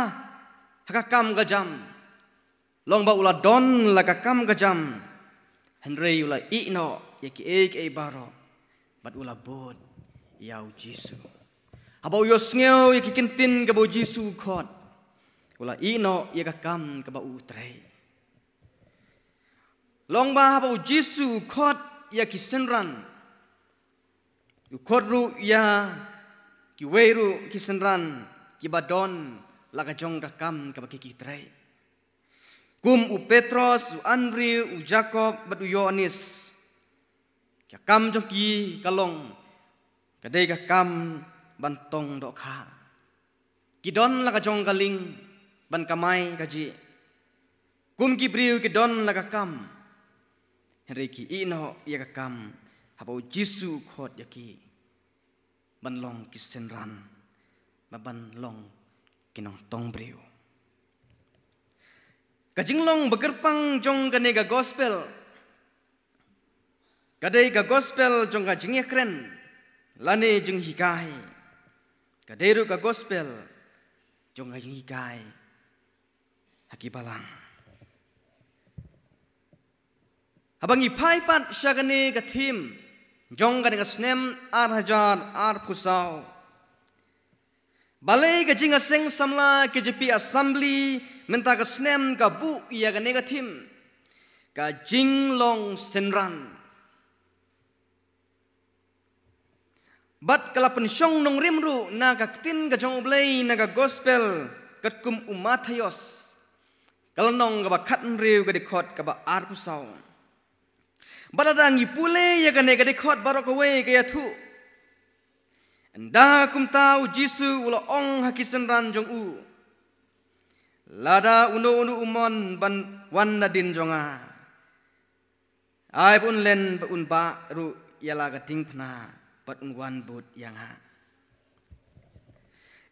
ha ka kam ka jam, long ba u la don la ka kam ka jam, hynrei u la ïeh noh ïa kiei kiei baroh, bad u la bud ïa u Jisu. Haba u ïohsngew ïa ki kyntien kaba u Jisu u khot, u la ïeh noh ïa ka kam kaba u trei. Long ba haba u Jisu u khot ïa ki synran, u khot ruh ïa kiwei ruh ki synran kiba don la ka jong ka kam kaba ki, ki trei. Kum u Petros, u Andrew, u Jakob bad u Ïoannis. Ka kam jong ki ka long, ka dei ka kam ban tong dohkha. Ki don la ka jong ka lieng ban kamai kajih. Kum ki briew ki don la ka kam, hynrei ki ïeh noh ïa ka kam haba u Jisu u khot ïa ki ban long ki synran, ba ban long ki nongtong briew. Ka jinglong ba kyrpang jong kane ka Gospel ka dei ka Gospel jong ka jingïakren lane jinghikai. Ka dei ruh ka Gospel jong ka jinghikai ha ki balang. Haba ngi phai pat sha kane ka theme jong kane ka snem ar hajar arphew saw, balei ka jingïaseng samla K J P Assembly mynta ka snem ka buh ïa kane ka theme, ka jinglong synran? Bad ka la pynshong nongrim ruh na ka ktien ka jong U Blei na ka Gospel katkum u Mathaios, ka lynnong kaba khathynriew, ka dkhot kaba arphew saw. Bad lada ngi pule ïa kane ka dkhot baroh kawei ka ïathuh, ynda kumta U Jisu u la ong ha ki synran jong u, lada uno uno u mon ban wan nadien jong nga, ai ba un len bad un bah ruh ïa la ka diengphna bad un wan bud ïa nga.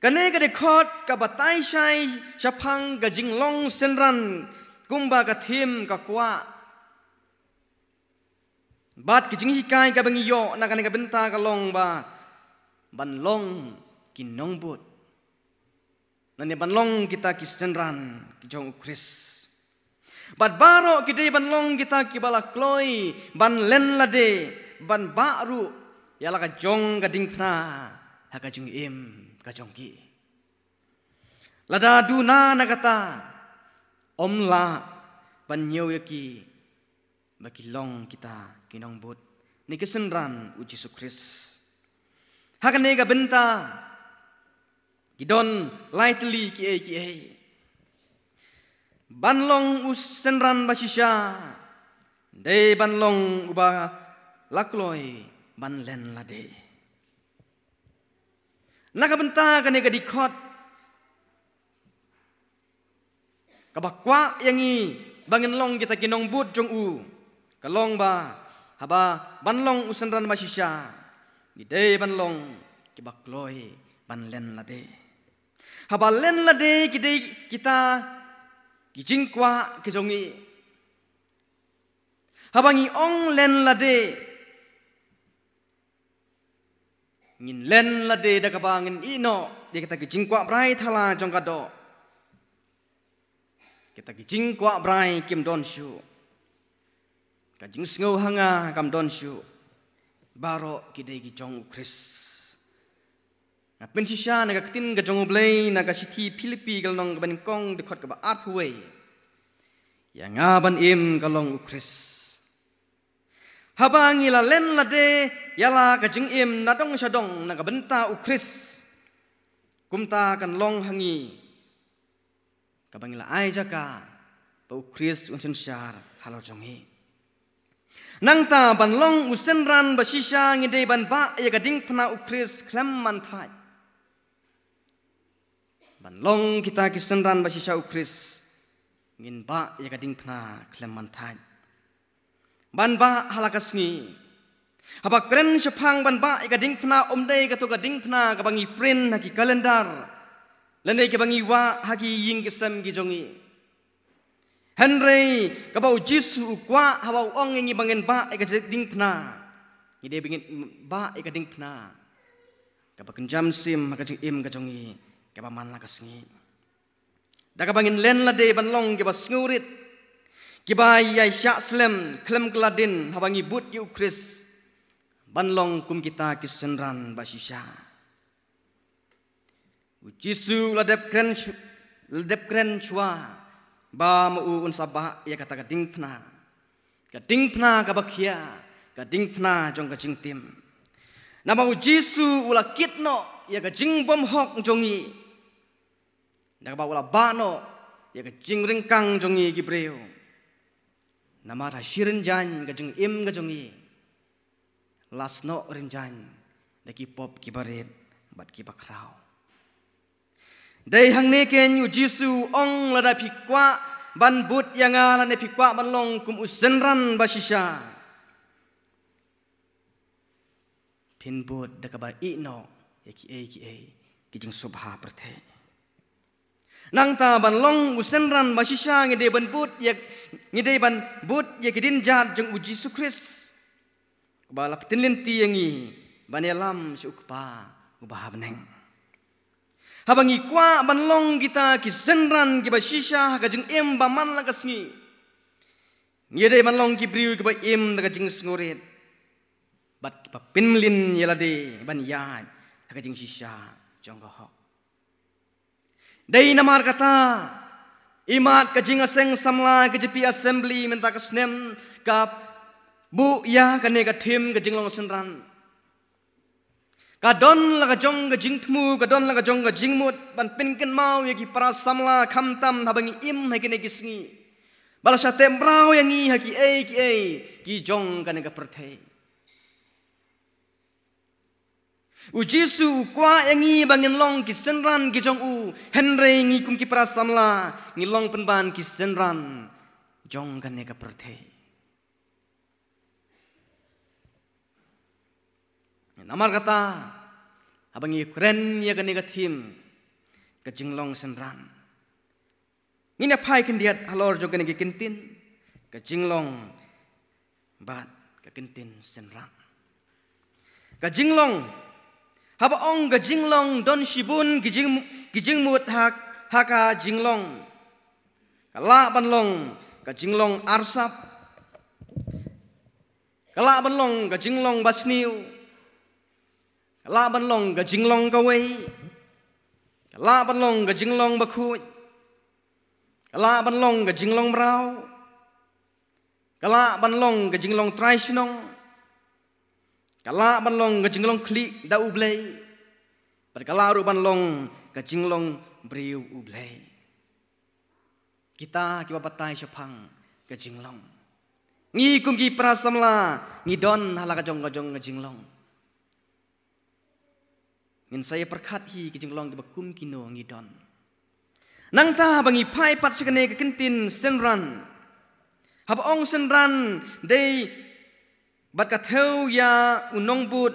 Kane ka dkhot ka batai shai shaphang ka jinglong synran kumba ka theme ka kwah. Bad ka jinghikai kaba ngi ïoh na kane ka bynta ka long ba ban long ki nongbud. lane ban long kita ki synran ki jong u Khrist. Bad baroh ki dei ban long kita kiba la kloi ban len lade, ban bah ruh ïa la ka jong ka diengphna ha ka jingim ka jong ki. Lada duna na kata, ym lah ban ñiew ïa ki ba ki long kita ki nongbud ne ki synran u Jisu Khrist. Ha kane ka bynta ki don lai tylli kiei kiei. Ban long u synran ba shisha dei ban long uba la kloi ban len lade. Na ka bynta kane ka dkhot kaba kwah ïa ngi ba ngin long kita ki nongbud jong u, ka long ba haba ban long u synran ba shisha, ngi dei ban long kiba kloi ban len lade. Haba len lade ki dei kita ki jingkwah ki jong ngi. Haba ngi ong len lade, ngin len lade da kaba ngin ïehnoh ïa kita ki jingkwah brai thala jong ka doh. Kita ki jingkwah brai kim don shuh. Ka jingsngew ha nga kam don shuh. Baroh ki dei ki jong u Khrist. Nga pynshisha na ka ktien ka jong u Blei na ka shithi Philippi ka lynnong kaba nyngkong dkhot kaba arphew wei. Ïa nga ban im ka long u Khrist. Haba ngi la len lade ïa la ka jingim na dong sha dong na ka bynta u Khrist, kumta kan long ha ngi kaba ngi la ai jaka ba u Khrist un synshar halor jong ngi. Nangta ban long u synran ba shisha ngi dei ban bah ïa ka diengphna u Khrist khlem man thait. Ban long kita ki synran ba shisha u Khrist, ngin bah ïa ka diengphna khlem man thait. Ban bah ha la ka sngi. Haba kren shaphang ban bah ïa ka diengphna, ym dei kato ka diengphna kaba ngi print ha ki kalendar, lane kaba ngi wah ha ki ïing ki sem ki jong ngi. Hynrei kaba u Jisu u kwah haba u ong ïa ngi ba ngin bah ïa ka diengphna, ngi dei ba ngin bah ïa ka diengphna kaba kynja mynsiem ha ka jingim ka jong ngi kaba man la ka sngi. Da kaba ngin len lade ban long kiba sngewrit, kiba ïai shah slem khlem kylla dien haba ngi bud ïa u Khrist, ban long kum kita ki synran ba shisha. U Jisu la dep kren shu-, la dep kren shuwa ba ma u un sa bah ïa kata ka diengphna. Ka diengphna kaba khia, ka diengphna jong ka jingtim. Namar u Jisu u la kit noh ïa ka jingbymhok jong ngi. Da kaba u la bah noh ïa ka jingryngkang jong ngi ki briew. Namar ha shi rynjang ka jingim ka jong ngi la snoh rynjang da ki pop kiba rit bad kiba khraw. Dei hangne keiñ u Jisu u ong lada phi kwah ban bud ïa nga lane phi kwah ban long kum u synran ba shisha. Phin bud da kaba ïehnoh ïa kiei kiei ki jingsngewbha pyrthei. Nangta ban long u synran ba shisha ngi dei ban bud ïa, ngi dei ban bud ïa ki dienjat jong u Jisu Khrist. Ba la pyntip lynti ïa ngi ban ïalam sha u Kpa uba ha bneng. Haba ngi kwah ban long kita ki synran kiba shisha ha ka jingim ba man la ka sngi, ngi dei ban long ki briew kiba im da ka jingsngewrit bad kiba pynmlien ïa lade ban ïaid ha ka jingshisha jong ka hok. Dei namar kata, imat ka jingïaseng samla ka J P Assembly mynta ka snem ka buh ïa kane ka theme ka jinglong synran. Ka don la ka jong ka jingthmu, ka don la ka jong ka jingmut ban pynkynmaw ïa ki para samla khamtam haba ngi im ha kine ki sngi. Ba la shah teh mraw ïa ngi ha kiei kiei ki jong kane ka pyrthei. U Jisu u kwah ïa ngi ba ngin long ki synran ki jong u, hynrei ngi kum ki para samla ngi long pynban ki synran jong kane ka pyrthei. Namar kata, haba ngi kren ïa kane ka theme, ka jinglong synran, ngin ïa phai khyndiat halor jong kane ka kyntien, ka jinglong bad ka kyntien synran. Ka jinglong, haba ong ka jinglong don shibun ki jing, ki jingmut ha ha ka jinglong. Ka lah ban long ka jinglong arsap. Ka lah ban long ka jinglong basniew. Ka lah ban long ka jinglong kawei. Ka lah ban long ka jinglong bakhuid. Ka lah ban long ka jinglong mraw. Ka lah ban long ka jinglong trai shnong. Ka lah ban long ka jinglong khlieh da U Blei. Bad ka lah ruh ban long ka jinglong briew U Blei. Kita kiba batai shaphang ka jinglong. Ngi kum ki para samla ngi don ha la ka jong ka jong ka jinglong. Ngin sa ïa pyrkhat hi ki jinglong kiba kum kino ngi don. Nangta ba ngi phai pat sha kane ka kyntien synran. Haba ong synran dei bad ka thew ïa u nongbud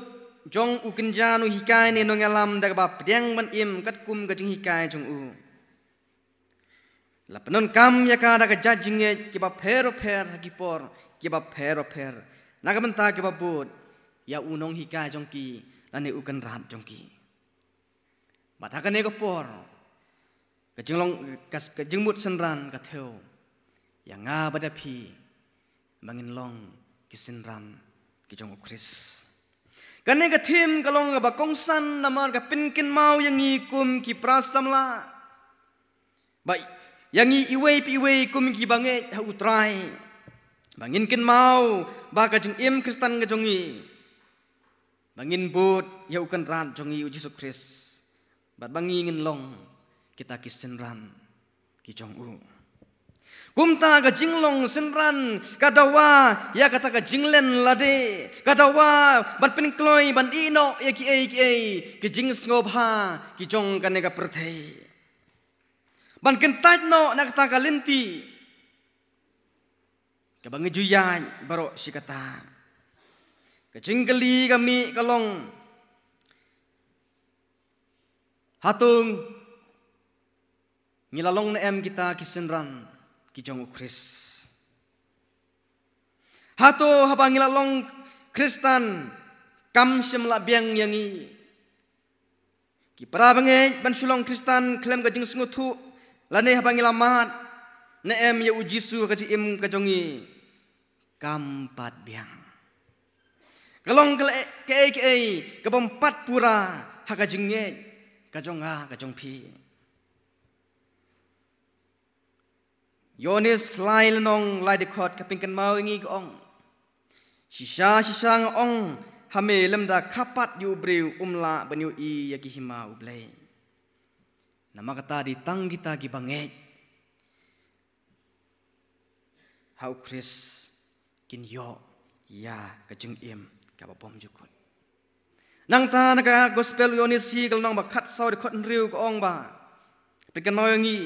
jong u kynja nonghikai ne nongïalam da kaba pdiang ban im katkum ka jinghikai jong u. La pyndonkam ïa ka da ka jait jingngeit kiba pher bapher ha ki por kiba pher bapher. Na ka bynta kiba bud ïa u nonghikai jong ki lane u kynrad jong ki. Bad ha kane ka por ka jinglong ka, ka jingmut synran ka thew ïa nga bad ïa phi ba ngin long ki synran ki jong U Khrist. Kane ka thim ka long kaba kongsan namar ka pynkynmaw ïa ngi kum ki para samla. Ba ïa ngi iwei pa iwei kum ki bangeit ha U Trai. Ba ngin kynmaw ba ka jingim Khristan ka jong ngi. Ba ngin bud ïa u kynrad jong ngi u Jisu Khrist. Bad ba ngi ngin long kita ki synran ki jong u. Kumta ka jinglong synran ka dawa ïa kata ka jinglen lade. Ka dawa ban pynkloi ban ïehnoh ïa kiei kiei ki jingsngewbha ki jong kane ka pyrthei. Ban kyntait noh na kata ka lynti kaba ngi ju ïaid baroh shi katta. Ka jingkylli ka mih ka long, hato ngi la long ne em kita ki synran ki jong U Khrist? Hato haba ngi la long Khristan kam shym la biang ïa ngi ki para bangeit ban shu long Khristan khlem ka jingsngewthuh lane haba ngi la mad ne em ïa u Jisu ha ka jingim ka jong ngi? Kam pat biang. Ka long kaei kaei kabym pat pura ha ka jingngeit ka jong nga ka jong phi. Ïoannis lai lynnong lai dkhot ka pynkynmaw ïa ngi ka ong, shisha shisha nga ong ha me, lymda kha pat ïa u briew um lah ban ïohi ïa ki hima U Blei. Namar kata dei tang kita ki bangeit ha U Khrist kin ïoh ïa ka jingim kaba bymjukut. Nangta na ka gospel u Ïoannis hi ka lynnong ba khatsaw dkhot hynriew ka ong ba, pynkynmaw ïa ngi,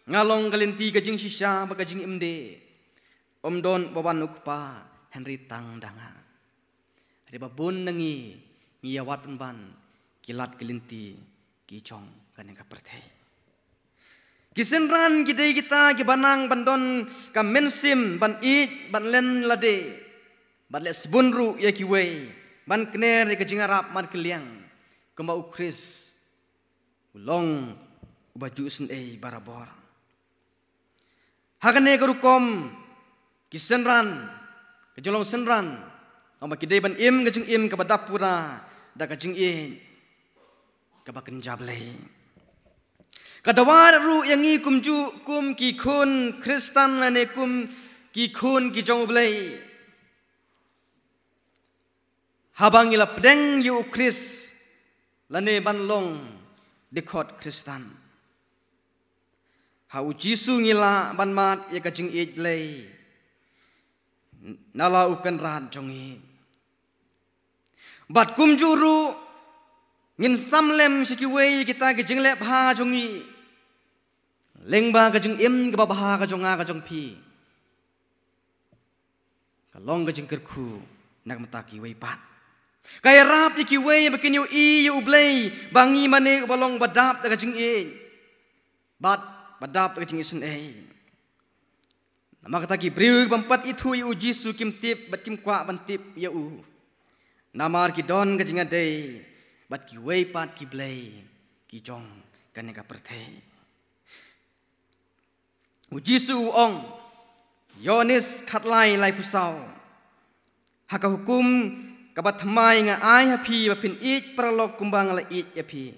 nga long ka lynti ka jingshisha bad ka jingim de. Ym don ba wan u Kpa hynrei tang da nga. Hynrei ba bun na ngi ngi ïa wad pynban ki lad ki lynti ki jong kane ka pyrthei. Ki synran ki dei kita kiba nang ban don ka mynsiem ban ïeit ban len lade, ban leh sbun ruh ïa kiwei, ban kner ïa ka jingïarap markylliang kumba U Khrist u long uba ju isynei barabor. Ha kane ka rukom ki synran, ka jinglong synran, namar ki dei ban im ka jingim kaba dap pura da ka jingïeit kaba kynja Blei. Ka dawa ruh ïa ngi kumjuh kum ki khun Khristan lane kum ki khun ki jong U Blei. Haba ngi la pdeng ïa U Khrist lane ban long dkhot Khristan, ha U Jisu ngi lah ban mad ïa ka jingïeit Blei na la u kynrad jong ngi. Bad kumjuh ruh ngin sam lem sha kiwei kita ki jingleh bha jong ngi, lyngba ka jingim kaba bha ka jong nga ka jong phi. Ka long ka jingkyrkhu na ka bynta kiwei pat. Ka ïarap ïa kiwei ba kin ïohi ïa U Blei ba ngi mane uba long ba dap da ka jingïeit bad ba dap da ka jingisynei. Namar kata ki briew bym pat ithuh ïa U Jisu kim tip bad kim kwah ban tip ïa u. Namar ki don ka jingïadei bad kiwei pat ki blei ki jong kane ka pyrthei. U Jisu u ong, Ïoannis khatlai laiphew saw, ha ka hukum kaba thymmai nga ai ha phi ba phin ïeit paralok kumba nga la ïeit ïa phi.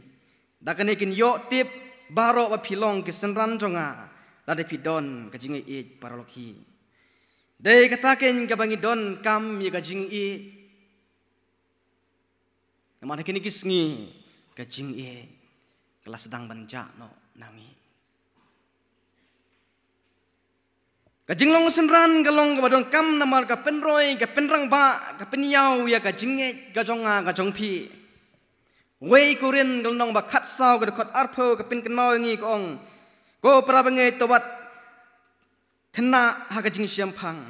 Da kane kin ïoh tip baroh ba phi long ki synran jong nga, lada phi don ka jingïeit paralok hi. Dei kata keiñ kaba ngi donkam ïa ka jingïeit. Namar ha kine ki sngi ka jingïeit ka la sdang ban jah noh na ngi. Ka jinglong synran ka long kaba donkam namar ka pynroi, ka pynrangbah, ka pynïaw ïa ka jingngeit ka jong nga ka jong phi. Wei Korinth ka lynnong ba khatsaw ka dkhot arphew ka pynkynmaw ïa ngi ka ong, ko para bangeit, to wat khynnah ha ka jingshemphang,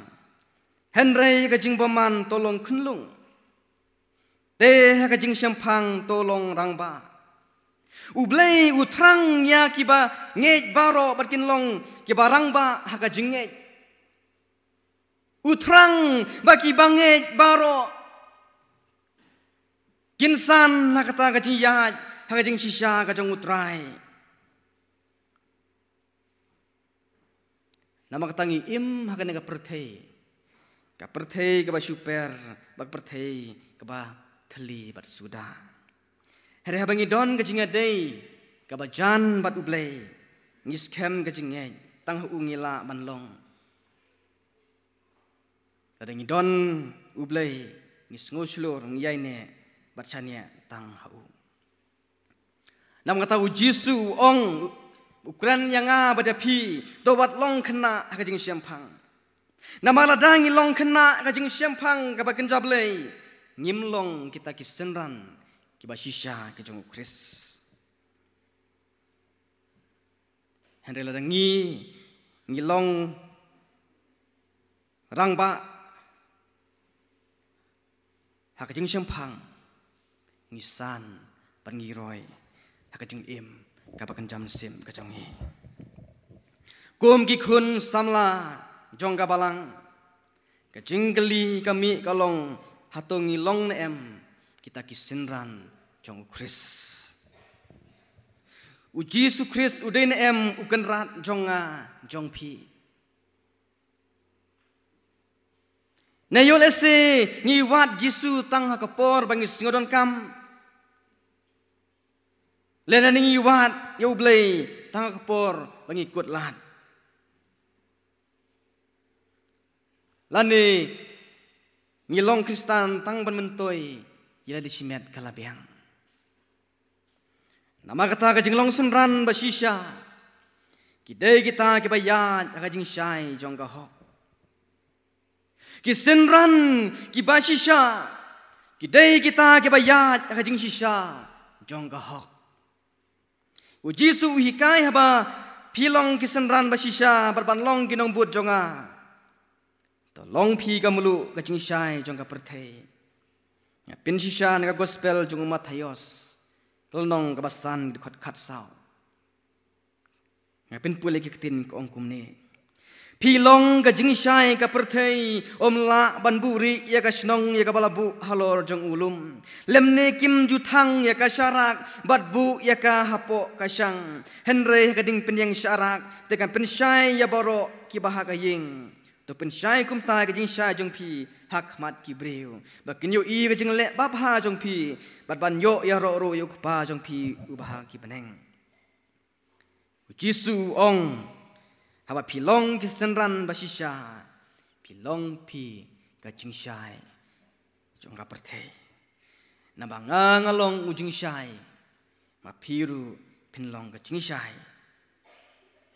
hynrei ha ka jingbymman to long khunlung. Te ha ka jingshemphang to long rangbah. U Blei u thrang ïa kiba ngeit baroh ba kin long kiba rangbah ha ka jingngeit. U thrang ba kiba ngeit baroh kin san ha kata ka jingïaid ha ka jingshisha ka jong U Trai. Namar kata ngi im ha kane ka pyrthei, ka pyrthei kaba shu per, ba ka pyrthei kaba thylli bad suda. Hynrei haba ngi don ka jingïadei kaba jan bad U Blei, ngi skhem ka jingngeit, tang ha u ngi lah ban long. Lada ngi don U Blei, ngi sngewshlur, ngi ïaineh bad shaniah tang ha u. Namar kata U Jisu u ong, u kren ïa nga bad ïa phi, to wat long khynnah ha ka jingshemphang. Namar lada ngi long khynnah ha ka jingshemphang kaba kynja Blei, ngim long kita ki synran kiba shisha ki jong U Khrist. Hynrei lada ngi, ngi long rangbah ha ka jingshemphang, ngi san bad ngi roi ha ka jingim kaba kynja mynsiem ka jong ngi. Kum ki khun samla jong ka balang, ka jingkylli ka mih ka long, hato ngi long ne em kita ki synran jong U Khrist? U Jisu Khrist u dei ne em u kynrad jong nga jong phi? Ne ïoh lehse ngi wad Jisu tang ha ka por ba ngi sngewdonkam, lane ngi wad ïa U Blei tang ha ka por ba ngi kut lad? Lane ngi long Khristan tang ban myntoi ïa lade shimet ka la biang? Namar kata ka jinglong synran ba shisha ki dei kita kiba ïaid ha ka jingshai jong ka hok. Ki synran kiba shisha ki dei kita kiba ïaid ha ka jingshisha jong ka hok. U Jisu u hikai, haba phi long ki synran ba shisha bad ban long ki nongbud jong nga, to long phi ka mluh ka jingshai jong ka pyrthei. Nga pynshisha na ka gospel jong u Mathaios, ka lynnong kaba san, dkhot khatsaw. Nga pynpule ki ktien ka ong kumne: Phi long ka jingshai ka pyrthei, ym lah ban buhrieh ïa ka shnong ïa kaba la buh halor jong u lum. Lymne kim ju thang ïa ka sharak bad buh ïa ka hapoh ka shang. Hynrei ha ka ding pynïeng sharak te kan pynshai ïa baroh kiba ha ka ïing. To pynshai kumta ïa ka jingshai jong phi ha khmat ki briew, ba kin ïohi ïa ka jingleh babha jong phi, bad ban ïoh ïaroh ruh ïa u Kpa jong phi uba ha ki bneng. U Jisu u ong, haba phi long ki synran ba shisha, phi long phi ka jingshai jong ka pyrthei. Naba nga, nga long u jingshai, ma phi ruh phin long ka jingshai.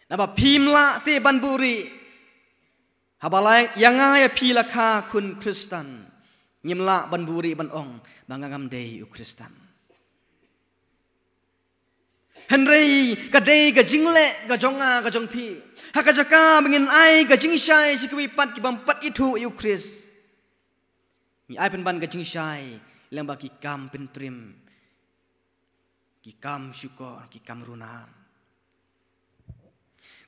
Naba phim lah te ban buhrieh, haba la ïa nga ïa phi la kha khun Khristan, ngim lah ban buhrieh ban ong ba nga ngam dei u Khristan. Hynrei ka dei ka jingleh ka jong nga ka jong phi, ha ka jaka ba ngin ai ka jingshai sha kiwei pat ki bym pat ithuh ïa u Khrist, ngi ai pynban ka jingshai lyngba ki kam pyntriem, ki kam shukor, ki kam runar.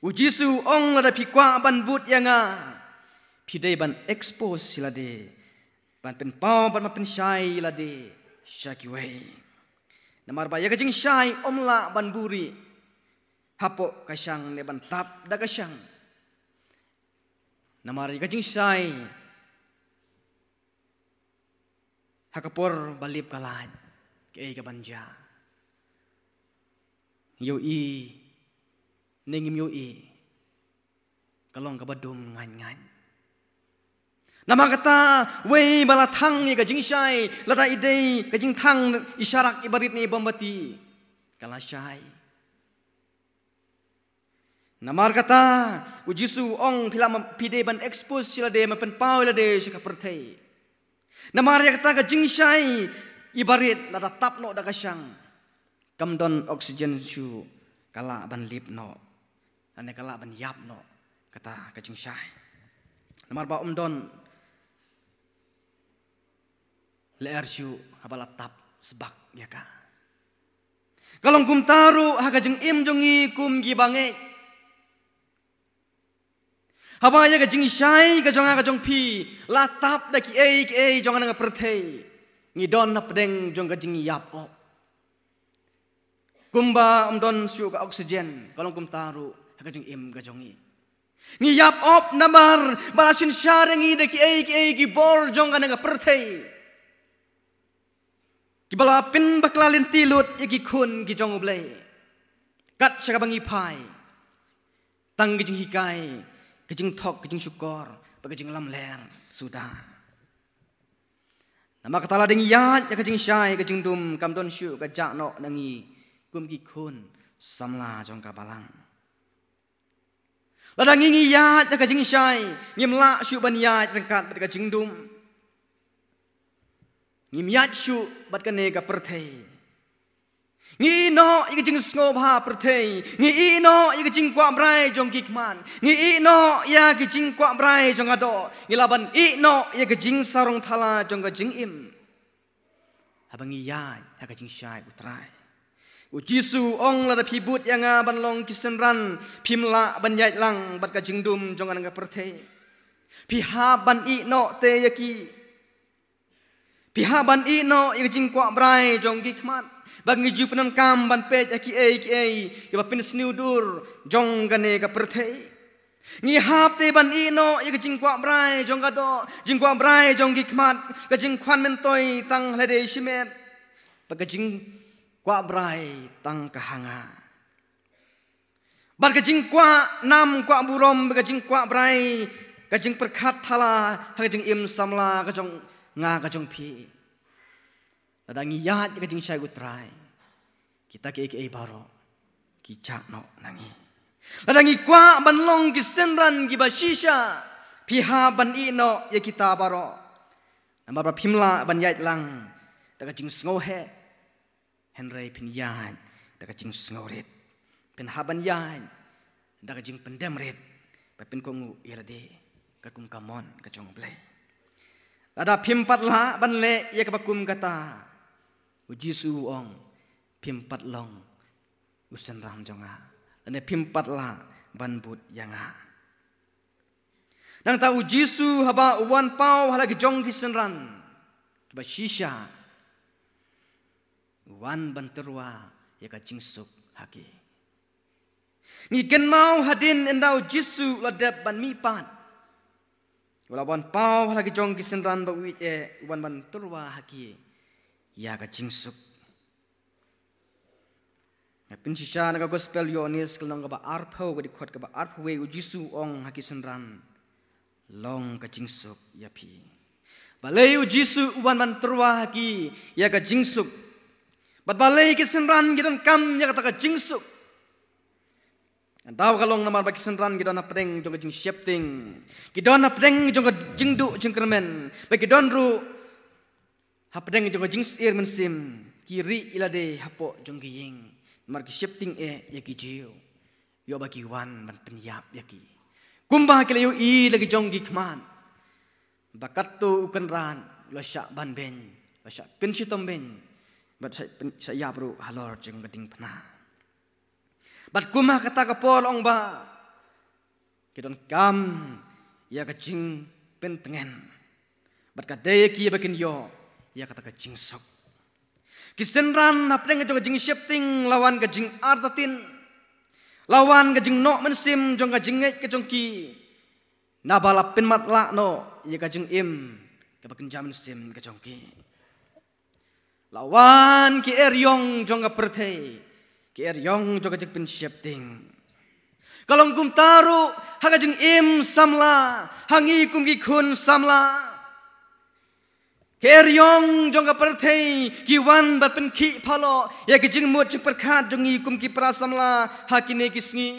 U Jisu u ong, lada phi kwah ban bud ïa nga, phi dei ban expose ïa lade, ban pynpaw, ban pynshai ïa lade sha kiwei. Namar ba ïa ka jingshai ym lah ban buhrieh hapoh ka shang ne ban tap da ka shang. Namar ïa ka jingshai ha ka por ba lip ka lait, kaei kaban jia, ïohi ne ngim ïohi, ka long kaba dum ngaiñ ngaiñ. Namar kata, wei ba la thang ïa ka jingshai, lada i dei ka jingthang i sharak i barit ne i bym bati, ka la shai. Namar kata, u Jisu u ong, phi la, phi dei ban expose ïa lade, ban pynpaw ïa lade sha ka pyrthei. Namar ïa kata ka jingshai i barit lada tap noh da ka shang, kam don oxygen shuh, ka lah ban lip noh, lane ka lah ban ïap noh kata ka jingshai. Namar ba ym don lyer shuh haba la tap sbak ïa ka. Ka long kumta ruh ha ka jingim jong ngi kum ki bangeit. Haba ïa ka jingshai ka jong nga ka jong phi la tap da kiei kiei jong nga na ka pyrthei, ngi don hapdeng jong ka jingïap op. Kumba ym don shuh ka oxygen, ka long kumta ruh ha ka jingim ka jong ngi. Ngi ïap op namar ba la synshar ïa ngi da kiei kiei ki bor jong kane ka pyrthei, kiba la pynbakla lynti lut ïa ki khun ki jong U Blei. Kat sha kaba ngi phai, tang ka jinghikai, ka jingthok, ka jingshukor, bad ka jinglamler suda. Namar kata lada ngi ïaid ïa ka jingshai ka jingdum, kam don shuh ka jah noh na ngi kum ki khun samla jong ka balang. Lada ngi, ngi ïaid ïa ka jingshai, ngim lah shuh ban ïaid ryngkat bad ka jingdum. Ngim ïaid shuh bad kane ka pyrthei. Ngi ïeh noh ïa ka jingsngewbha pyrthei, ngi ïeh noh ïa ka jingkwah brai jong ki khmat, ngi ïeh noh ïa ka jingkwah brai jong ka doh, ngi lah ban ïeh noh ïa ka jingsarong thala jong ka jingim. Haba ngi ïaid ha ka jingshai U Trai. U Jisu u ong, lada phi bud ïa nga ban long ki synran, phim lah ban ïaid lang bad ka jingdum jong kane ka pyrthei. Phi hap ban ïeh noh te ïa ki. Phi hap ban ïeh noh ïa ka jingkwah brai jong ki khmat, ba ngi ju pyndonkam ban peit ïa kiei kiei kiba pynsniew dur jong kane ka pyrthei. Ngi hap te ban ïeh noh ïa ka jingkwah brai jong ka doh, jingkwah brai jong ki khmat, ka jingkhwan myntoi tang ha lade shimet, bad ka jingkwah brai tang ka ha nga. Bad ka jingkwah nam kwah burom, bad ka jingkwah brai, ka jingpyrkhat thala ha ka jingim samla ka jong nga ka jong phi. Lada ngi ïaid ïa ka jingshai U Trai, kita kiei kiei baroh ki jah noh na ngi. Lada ngi kwah ban long ki synran kiba shisha, phi hap ban ïeh noh ïa kita baroh. Namar ba phim lah ban ïaid lang da ka jingsngewheh, hynrei phin ïaid da ka jingsngewrit. Phin hap ban ïaid da ka jingpyndem rit, ba phin kohnguh ïa lade katkum ka mon ka jong U Blei. Lada phim pat lah ban leh ïa kaba kum kata, U Jisu u ong, phim pat long u synran jong nga, lane phim pat lah ban bud ïa nga. Nangta U Jisu haba u wan paw ha la ki jong ki synran kiba shisha, u wan ban tyrwa ïa ka jingsuk ha ki. Ngi kynmaw hadien ynda U Jisu u la dep ban mihpat, u la wan paw ha la ki jong ki synran ba u ïeit eh, u wan ban tyrwa ha ki ïa ka jingsuk. Nga pynshisha na ka Gospel Ïoannis ka lynnong kaba arphew, ka dkhot kaba arphew wei, U Jisu u ong ha ki synran, long ka jingsuk ïa phi. Balei U Jisu u wan ban tyrwa ha ki ïa ka jingsuk? Bad balei ki synran ki donkam ïa kata ka jingsuk? Daw ka long namar ba ki synran ki don hapdeng jong ka jingsheptieng, ki don hapdeng jong ka jingduh jingkyrmen, bad ki don ruh hapdeng jong ka jingsyier mynsiem, ki rieh ïa lade hapoh jong ki ïing, namar ki sheptieng eh ïa ki Jiw, ïoh ba ki wan ban pynïap ïa ki. Kumba ki la ïohi la ki jong ki khmat ba katto u kynrad u la shah ban beiñ, u la shah pynshitom beiñ, bad shah pyn-, shah ïap ruh halor jong ka diengphna. Bad kum ha kata ka por ong ba ki donkam ïa ka jingpyntngen, bad ka dei ïa ki ba kin ïoh ïa kata ka jingsuk. Ki synran hapdeng ka jong ka jingsheptieng la wan ka jingartatien, la wan ka jingnoh mynsiem jong ka jingngeit ka jong ki. Naba la pynmatlah noh ïa ka jingim kaba kynja mynsiem ka jong ki. La wan ki eriong jong ka pyrthei, ki eriong jong ka jingpynsheptieng. Ka long kumta ruh ha ka jingim samla, ha ngi kum ki khun samla. Ki eriong jong ka pyrthei ki wan ban pynkhih phalok ïa ki jingmut jingpyrkhat jong ngi kum ki para samla ha kine ki sngi.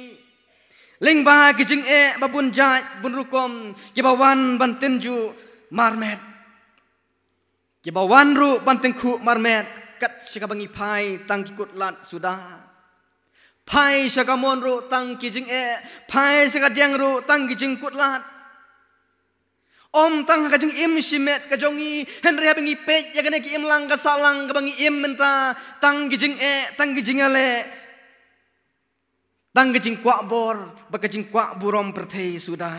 Lyngba ki jingeh ba bun jait bun rukom, kiba wan ban tynjuh marmet, kiba wan ruh ban tyngkhuh marmet, kat sha kaba ngi phai tang ki kut lad suda. Phai sha ka mon ruh tang ki jingeh, phai sha ka diang ruh tang ki jingkut lad. Ym tang ha ka jingim shimet ka jong ngi, hynrei haba ngi peit ïa kane ka imlang ka sahlang kaba ngi im mynta, tang ki jingeh, tang ki jingïaleh, tang ki jingkwah bor bad ki jingkwah burom pyrthei suda.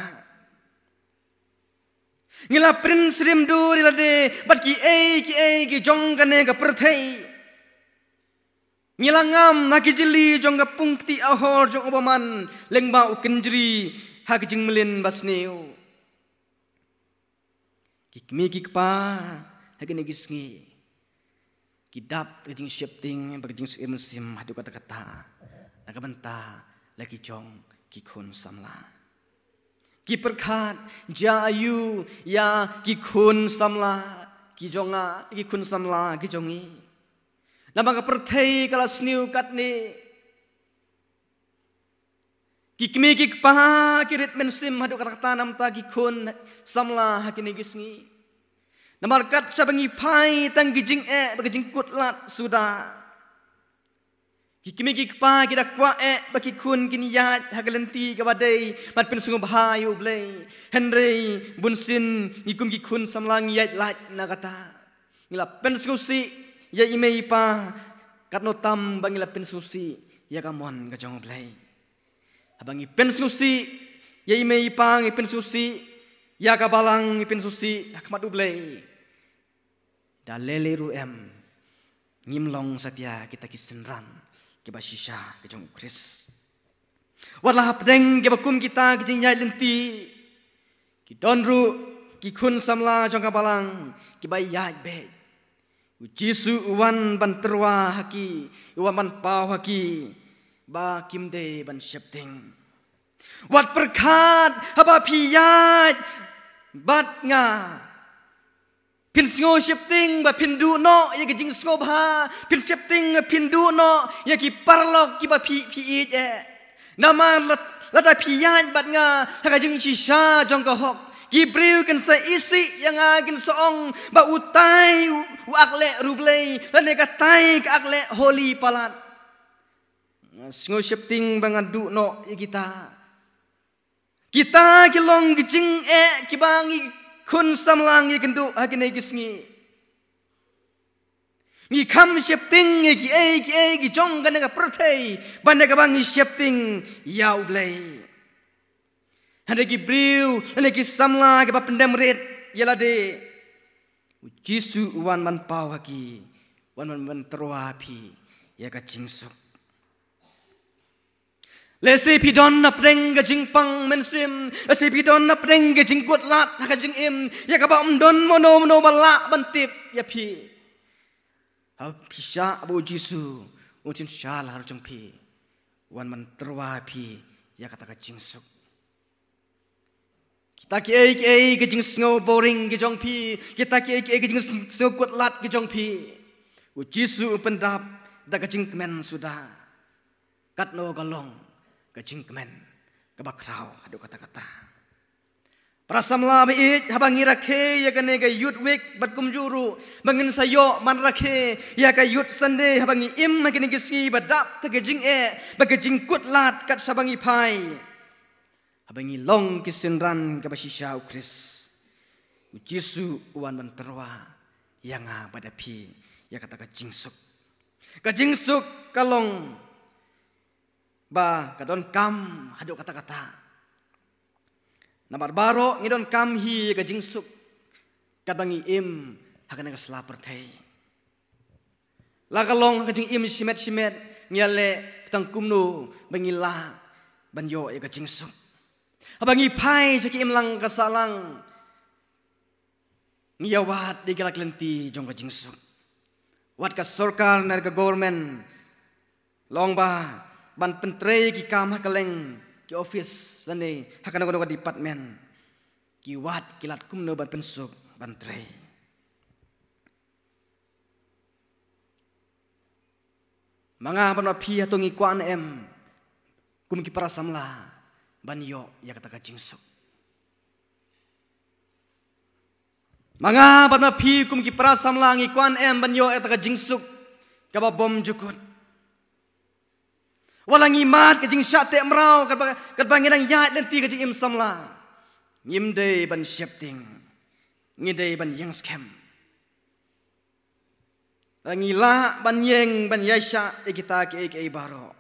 Ngi la pynshrim dur ïa lade bad kiei kiei ki jong kane ka pyrthei. Ngi la ngam ha ki jylli jong ka pung kti ahor jong u bymman, lyngba u kynjri ha ki jingmlien basniew. Ki kmie ki kpa ha kine ki sngi ki dap ka jingsheptieng bad ka jingsheptieng mynsiem haduh katta katta na ka bynta la ki jong ki khun samla. Ki pyrkhat, jia aiu ïa ki khun samla ki jong nga, ki khun samla ki jong ngi? Namar ka pyrthei ka la sniew katne. Ki kmie ki kpa ki rit mynsiem haduh katta katta namar ki khun samla ha kine ki sngi. Namar kat shaba ngi phai tang ki jingeh bad ki jingkut lad suda. Ki kmie ki kpa ki da kwah eh ba ki khun kin ïaid ha ka lynti kaba dei ban pynsngewbha ïa u Blei. Hynrei bunsien ngi kum ki khun samla ngi ïaid lait na kata. Ngi la pynsngewsih ïa i mei i pa katno tam ba ngi la pynsngewsih ïa ka mon ka jong u Blei. Haba ngi pynsngewsih ïa i mei i pa, ngi pynsngewsih ïa ka balang, ngi pynsngewsih ha khmat u Blei. Da lei lei ruh em, ngim long satia kita ki synran kiba shisha ki jong u Khrist. Wat la hapdeng kiba kum kita ki jingïaid lynti, ki don ruh ki khun samla jong ka balang kiba ïaid beit. U Jisu u wan ban tyrwa ha ki, u wan ban paw ha ki ba kim dei ban sheptieng. Wat pyrkhat haba phi ïaid bad nga, phin sngew sheptieng ba phin duh noh ïa ki jingsngewbha, phin sheptieng ba phin duh noh ïa ki paralok kiba phi, phi ïeit eh. Namar lada phi ïaid bad nga ha ka jingshisha jong ka hok, ki briew kin sa isih ïa nga, kin sa ong ba utai u, u akleh riewblei, lane katai ka akleh holi palat. Nga sngew sheptieng ba nga duh noh ïa kita. Kita ki long ki jingeh kiba ngi khun samla ngi kynduh ha kine ki sngi. Ngi kham sheptieng ïa kiei kiei ki jong kane ka pyrthei ban ïa kaba ngi sheptieng ïa u Blei. Hynrei ki briew lane ki samla kiba pyndem rit ïa lade, u Jisu u wan ban paw ha ki, u wan ban, ban tyrwa ha phi ïa ka jingsuk. Lehse phi don napdeng ka jingpang mynsiem, lehse phi don napdeng ka jingkut lad ha ka jingim, ïa kaba ym don mano mano ba lah ban tip ïa phi. Haba phi shah ba u Jisu un synshar halor jong phi, u wan ban tyrwa ha phi ïa kata ka jingsuk. Kita kiei kiei ki jingsngew boring ki jong phi, kita kiei kiei ki jingsngew kut lad ki jong phi, u Jisu u pyndap da ka jingkmen suda. Katno ka long ka jingkmen kaba khraw haduh katta katta. Para samla ba ïeit, haba ngi rakhe ïa kane ka Youth Week bad kumjuh ruh ba ngin sa ïoh ban rakhe ïa ka Youth Sunday, haba ngi im ha kine ki sngi ba dap da ka jingeh bad ka jingkut lad kat shaba ngi phai. Haba ngi long ki synran kaba shisha u Khrist, u Jisu u wan ban tyrwa ïa nga bad ïa phi ïa kata ka jingsuk. Ka jingsuk ka long ba ka donkam haduh katta katta. Namar baroh ngi donkam hi ïa ka jingsuk katba ngi im ha kane ka sla pyrthei. La ka long ha ka jingim shimet shimet ngi ïaleh tang kumno ba ngi lah ban ïoh ïa ka jingsuk. Haba ngi phai sha ki imlang ka sahlang, ngi ïa wad ïa ki lad lynti jong ka jingsuk. Wat ka sorkar ne ka government long ba ban pyntrei ki kam ha kylleng ki office lane ha kano kano ka department, ki wad ki lad kumno ban pynsuk ban trei. Ma nga bad ma phi hato ngi kwah ne em kum ki para samla ban ïoh ïa kata ka jingsuk? Ma nga bad ma phi kum ki para samla ngi kwah ne em ban ïoh ïa kata ka jingsuk kaba bymjukut? Wat la ngi mad ka jingshah teh mraw katba, katba ngi dang ïaid lynti ka jingim samla, ngim dei ban sheptieng, ngi dei ban ïeng skhem. Ngi lah ban ïeng ban ïaishah ïa kita kiei kiei baroh.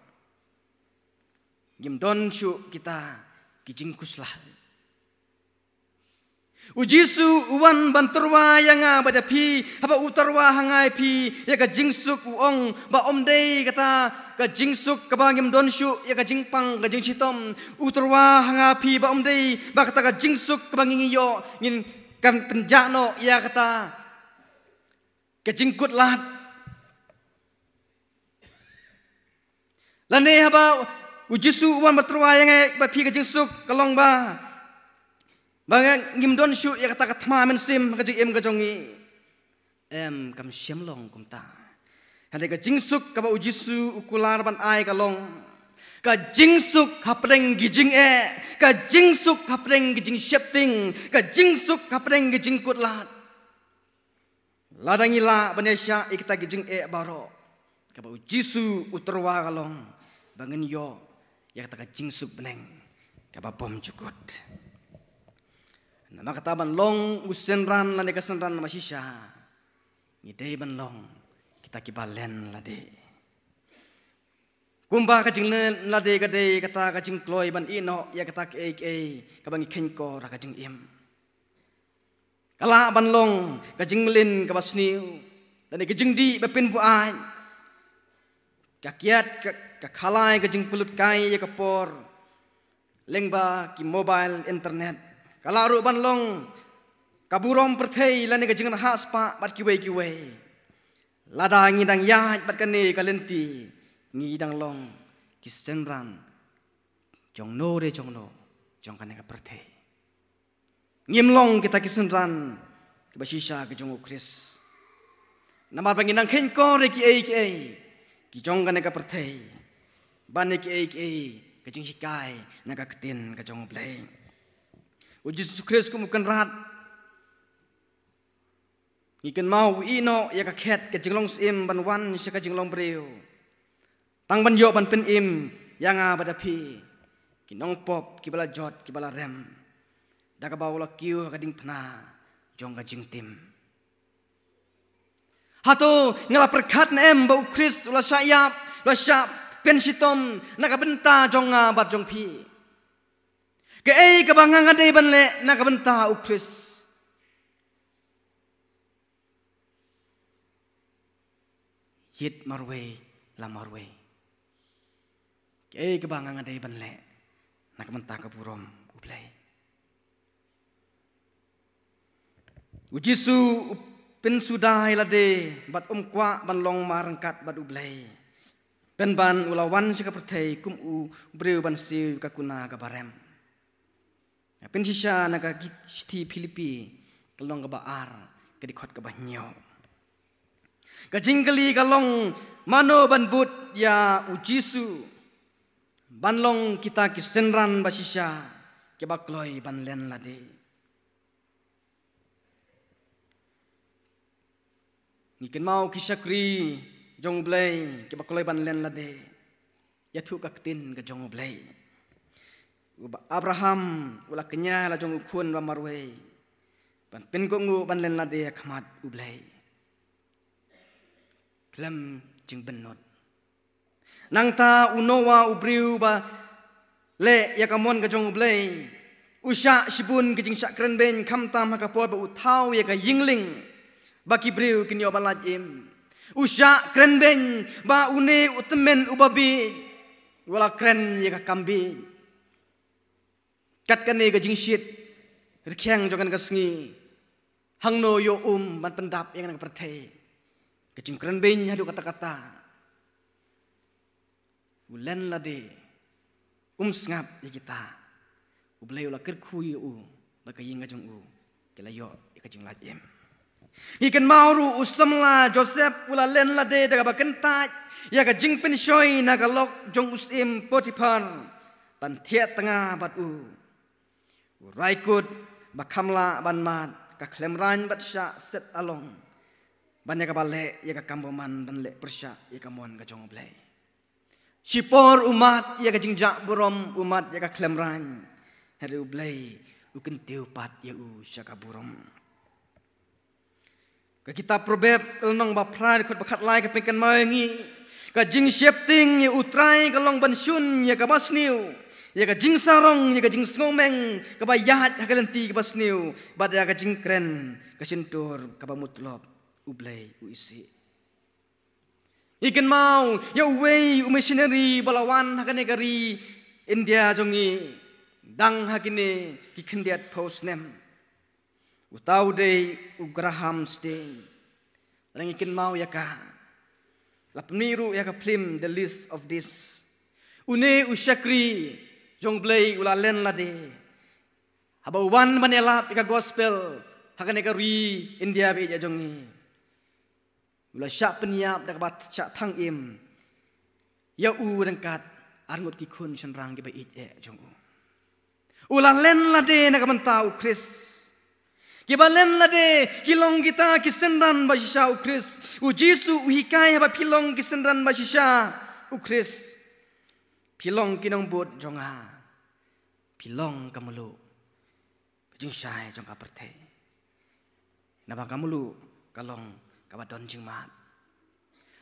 Ngim don shuh kita ki jingkhuslai. U Jisu u wan ban tyrwa ïa nga bad ïa phi. Haba u tyrwa ha nga ïa phi ïa ka jingsuk, u ong ba ym dei kata ka jingsuk kaba ngim don shuh ïa ka jingpang ka jingshitom. U tyrwa ha nga ïa phi ba ym dei ba kata ka jingsuk kaba ngi ngi ïoh ngin kan pynjah noh ïa kata ka jingkut lad. Lane haba u Jisu u wan ban tyrwa ïa nga bad phi, ka jingsuk ka long ba, ba nga ngim don shuh ïa kata ka thma mynsiem ka jingim ka jong ngi. Em, kam shym long kumta. Hynrei ka jingsuk kaba u Jisu u kular ban ai ka long ka jingsuk hapdeng ki jingeh, ka jingsuk hapdeng ki jingsheptieng, ka jingsuk hapdeng ki jingkut lad. Lada ngi lah ban ïaishah ïa kita ki jingeh baroh, kaba u Jisu u tyrwa ka long ba ngin ïoh ïa kata ka jingsuk bneng kaba bymjukut. Namar kata ban long u synran lane ka synran ba shisha, ngi dei ban long kita kiba len lade. Kumba ka jinglen lade ka dei kata ka jingkloi ban ïeh noh ïa kata kiei kiei kaba ngi kheiñkor ha ka jingim. Ka lah ban long ka jingmlien kaba sniew, lane ka jingdih ba pynbuaid, ka kiad, ka, ka khalai, ka jingpynlut kai ïa ka por lyngba ki mobile, internet. Ka lah ruh ban long ka burom pyrthei lane ka jingrhah spah bad kiwei kiwei. Lada ngi dang ïaid bad kane ka lynti, ngi dang long ki synran jong no re jong no jong kane ka pyrthei. Ngim long kita ki synran kiba shisha ki jong u Khrist. Namar ba ngi nang kheiñkor ïa kiei kiei ki jong kane ka pyrthei ban ïa kiei kiei ka jinghikai na ka ktien ka jong U Blei. U Jisu Khrist kum u Kynrad, ngi kynmaw u ïeh noh ïa ka khet ka jinglong syiem ban wan sha ka jinglong briew, tang ban ïoh ban pynim ïa nga bad ïa phi, ki nongpop kiba la jot kiba la rem, da kaba u la kiew ha ka diengphna jong ka jingtim. Hato nga la pyrkhat ne em ba u Khrist u la shah ïap, u la shah pynshitom na ka bynta jong nga bad jong phi? Kaei kaba nga nga dei ban leh na ka bynta u Khrist? Ïit marwei la marwei. Kaei kaba nga nga dei ban leh na ka bynta ka burom U Blei? U Jisu u pynsuda ïa lade bad um kwah ban long marryngkat bad U Blei, pynban u la wan sha ka pyrthei kum u briew ban siew ka kuna kaba rem. Nga pynshisha na ka shithi Philippi, ka lynnong kaba ar, ka dkhot kaba hynñiew. Ka jingkylli ka long, mano ban bud ïa U Jisu ban long kita ki synran ba shisha kiba kloi ban len lade? Ngi kynmaw ki shakri jong U Blei kiba kloi ban len lade ïathuh ka ktien ka jong U Blei. U Abraham u la kñia la jong u khun ba marwei ban pynkohnguh ban len lade ha khmat U Blei. Khlem jingbynnud. Nangta u Noah, u briew ba leh ïa ka mon ka jong U Blei, u shah shibun ki jingshah kren beiñ khamtam ha ka por ba u thaw ïa ka ïing lieng ba ki briew kin ïoh ban lait im. U shah kren beiñ ba une u tymmen uba bieit u la kren ïa ka kam bieit. Kat kane ka jingshit rkhiang jong kane ka sngi, hangno ïoh um ban pyndap ïa kane ka pyrthei. Ka jingkren beiñ haduh katta katta. U len lade um sngap ïa kita. U Blei u la kyrkhu ïa u, bad ka ïing ka jong u ki la ïoh ïa ka jinglait im. Ngi kynmaw ruh u samla Joseph u la len lade da kaba kyntait ïa ka jingpynshoi na ka lok jong u syiem Potiphar ban thiah tnga bad u. U rai kut ba kham lah ban mad ka khlem rain bad shah set along ban ïa kaba leh ïa ka kam bymman ban leh pyrshah ïa ka mon ka jong U Blei. Shipor u mad ïa ka jingjah burom, u mad ïa ka khlem rain. Hynrei U Blei u kyntiew pat ïa u sha ka burom. Ka kitab Proverb ka lynnong ba phra, dkhot ba khatlai ka pynkynmaw ïa ngi, ka jingsheptieng ïa U Trai ka long ban shun ïa kaba sniew, ïa ka jingsarong, ïa ka jingsngewmeng kaba ïaid ha ka lynti kaba sniew, bad ïa ka jingkren ka shyntur kaba mutlop. U Blei u isih. Ngi kynmaw ïa uwei u missionary ba la wan ha kane ka ri India jong ngi, dang ha kine ki khyndiat phew snem. Uta u dei u Graham Staines. Lada ngi kynmaw ïa ka, la pynmih ruh ïa ka phlim The Least of These. Une u shakri jong U Blei u la len lade, haba u wan ban ïalap ïa ka gospel ha kane ka ri India ba ïeit jong ngi, u la shah pynïap da kaba shah thang im ïa u ryngkat arngut ki khun shynrang kiba ïeit eh jong u. U la len lade na ka bynta U Khrist. Kiba len lade ki long kita ki synran ba shisha U Khrist. U Jisu u hikai, haba phi long ki synran ba shisha U Khrist, phi long ki nongbud jong nga. Phi long ka mluh, ka jingshai jong ka pyrthei. Naba ka mluh ka long kaba don jingmad.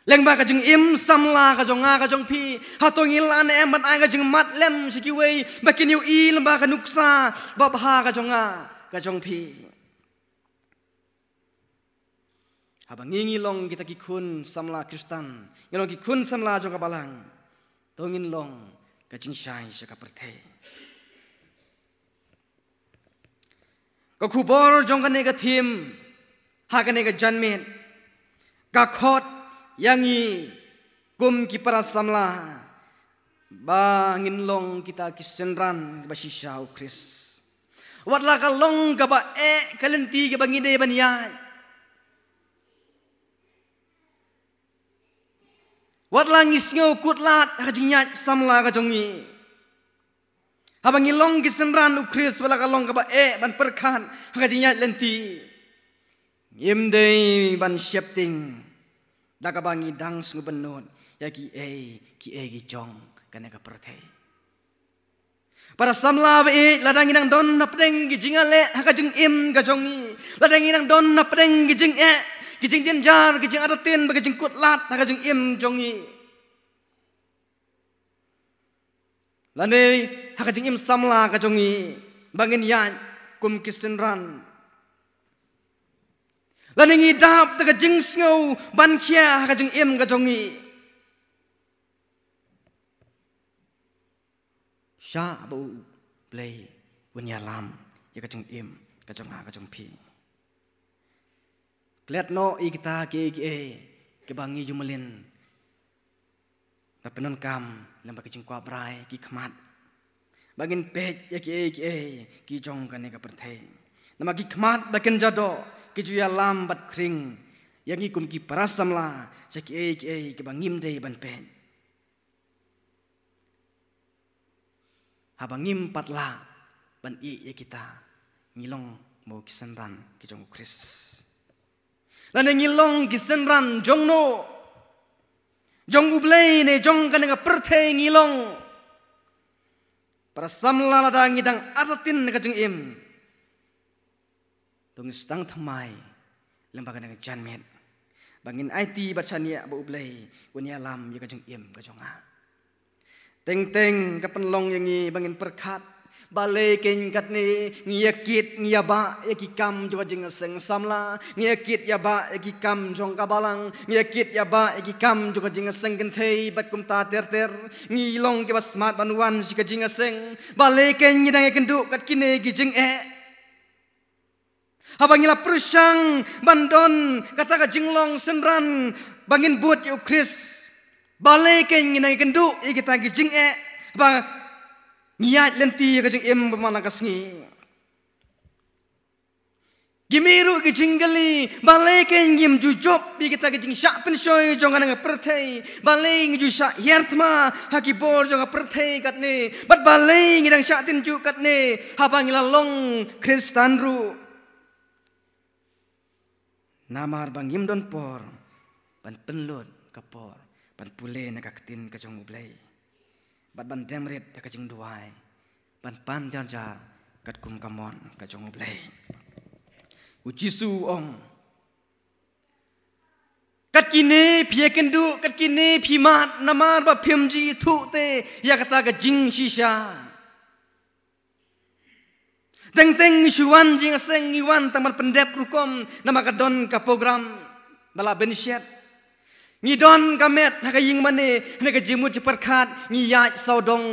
Lyngba ka jingim samla ka jong nga ka jong phi, hato ngi lah ne em ban ai ka jingmad lem sha kiwei ba kin ïohi lyngba ka nuksa babha ka jong nga ka jong phi? Haba ngi, ngi long kita ki khun samla Khristan, ngi long ki khun samla jong ka Balang, to ngin long ka jingshai sha ka pyrthei. Ka khubor jong kane ka theme ha kane ka janmiet ka khot ïa ngi kum ki para samla ba ngin long kita ki synran ba shisha U Khrist. Wat la ka long kaba eh ka lynti kaba ngi dei ban ïaid, wat la ngi sngew kut lad ha ka jingïaid samla ka jong ngi, haba ngi long ki synran U Khrist, wat la ka long kaba eh ban pyrkhat ha ka jingïaid lynti, ngim dei ban sheptieng da kaba ngi dang sngewbynnud ïa kiei kiei ki jong kane ka pyrthei. Para samla ba ïeit, lada ngi dang don hapdeng ki jingïaleh ha ka jingim ka jong ngi, lada ngi dang don hapdeng ki jingeh, ki jingjynjar, ki jingartatien bad ki jingkut lad ha ka jingim jong ngi, lane ha ka jingim samla ka jong ngi ba ngin ïaid kum ki synran, lane ngi dap da ka jingsngew ban khia ha ka jingim ka jong ngi, shah ba U Blei un ïalam ïa ka jingim ka jong nga ka jong phi. Klet noh ïa kita kiei kiei kiba ngi ju mlien, ba pyndonkam lyngba ki jingkwah brai, ki khmat ba ngin peit ïa kiei kiei ki jong kane ka pyrthei. Namar ki khmat ba kin jadoh ki ju ïalam bad khring ïa ngi kum ki para samla sha kiei kiei kiba ngim dei ban peit. Haba ngim pat lah ban ïeh ïa kita, ngi long mo ki synran ki jong U Khrist? Lane ngi long ki synran jong no? Jong U Blei ne jong kane ka pyrthei ngi long? Para samla, lada ngi dang artatien ha ka jingim, to ngin sdang thymmai lyngba kane ka janmiet ba ngin aiti bad shaniah ba U Blei un ïalam ïa ka jingim ka jong nga. Teng teng ka pynlong ïa ngi ba ngin pyrkhat Balei kein katne ngi ïa kit ngi ïa bah ïa ki kam jong ka jingïaseng samla, ngi ïa kit ïa bah ïa ki kam jong ka balang, ngi ïa kit ïa bah ïa ki kam jong ka jingïaseng kynthei bad kumta ter ter, ngi long kiba smat ban wan sha ka jingïaseng. Balei kein ngi dang ïakynduh kat kine ki jingeh? Haba ngi la pyrshang ban don kata ka jinglong synran ba ngin bud ïa u Khrist, balei kein ngi nang ïakynduh ïa kita ki jingeh ba ngi ïaid lynti ïa ka jingim ba man la ka sngi? Ki mih ruh ki jingkylli, balei kein ngim ju jop ïa kita ki jingshah pynshoi jong ka nang ka pyrthei? Balei ngi ju shah hiar thma ha ki bor jong ka pyrthei katne? Bad balei ngi dang shah tynjuh katne haba ngi la long Khristan ruh? Namar ba ngim don por ban pynlut ka por ban pule na ka ktien ka jong U Blei, bad ban dem rit da ka jingduwai, ban pan jar jar katkum ka mon ka jong U Blei. U Jisu u ong, kat kine phi ïakynduh, kat kine phi mad, namar ba phim ju ithuh te ïa kata ka jingshisha. Teng teng ngi shu wan jingïaseng, ngi wan tang ban pyndep rukom namar ka don ka program ba la bynshet. Ngi don ka met ha ka ïing mane, ha ka jingmut jingpyrkhat ngi ïaid sawdong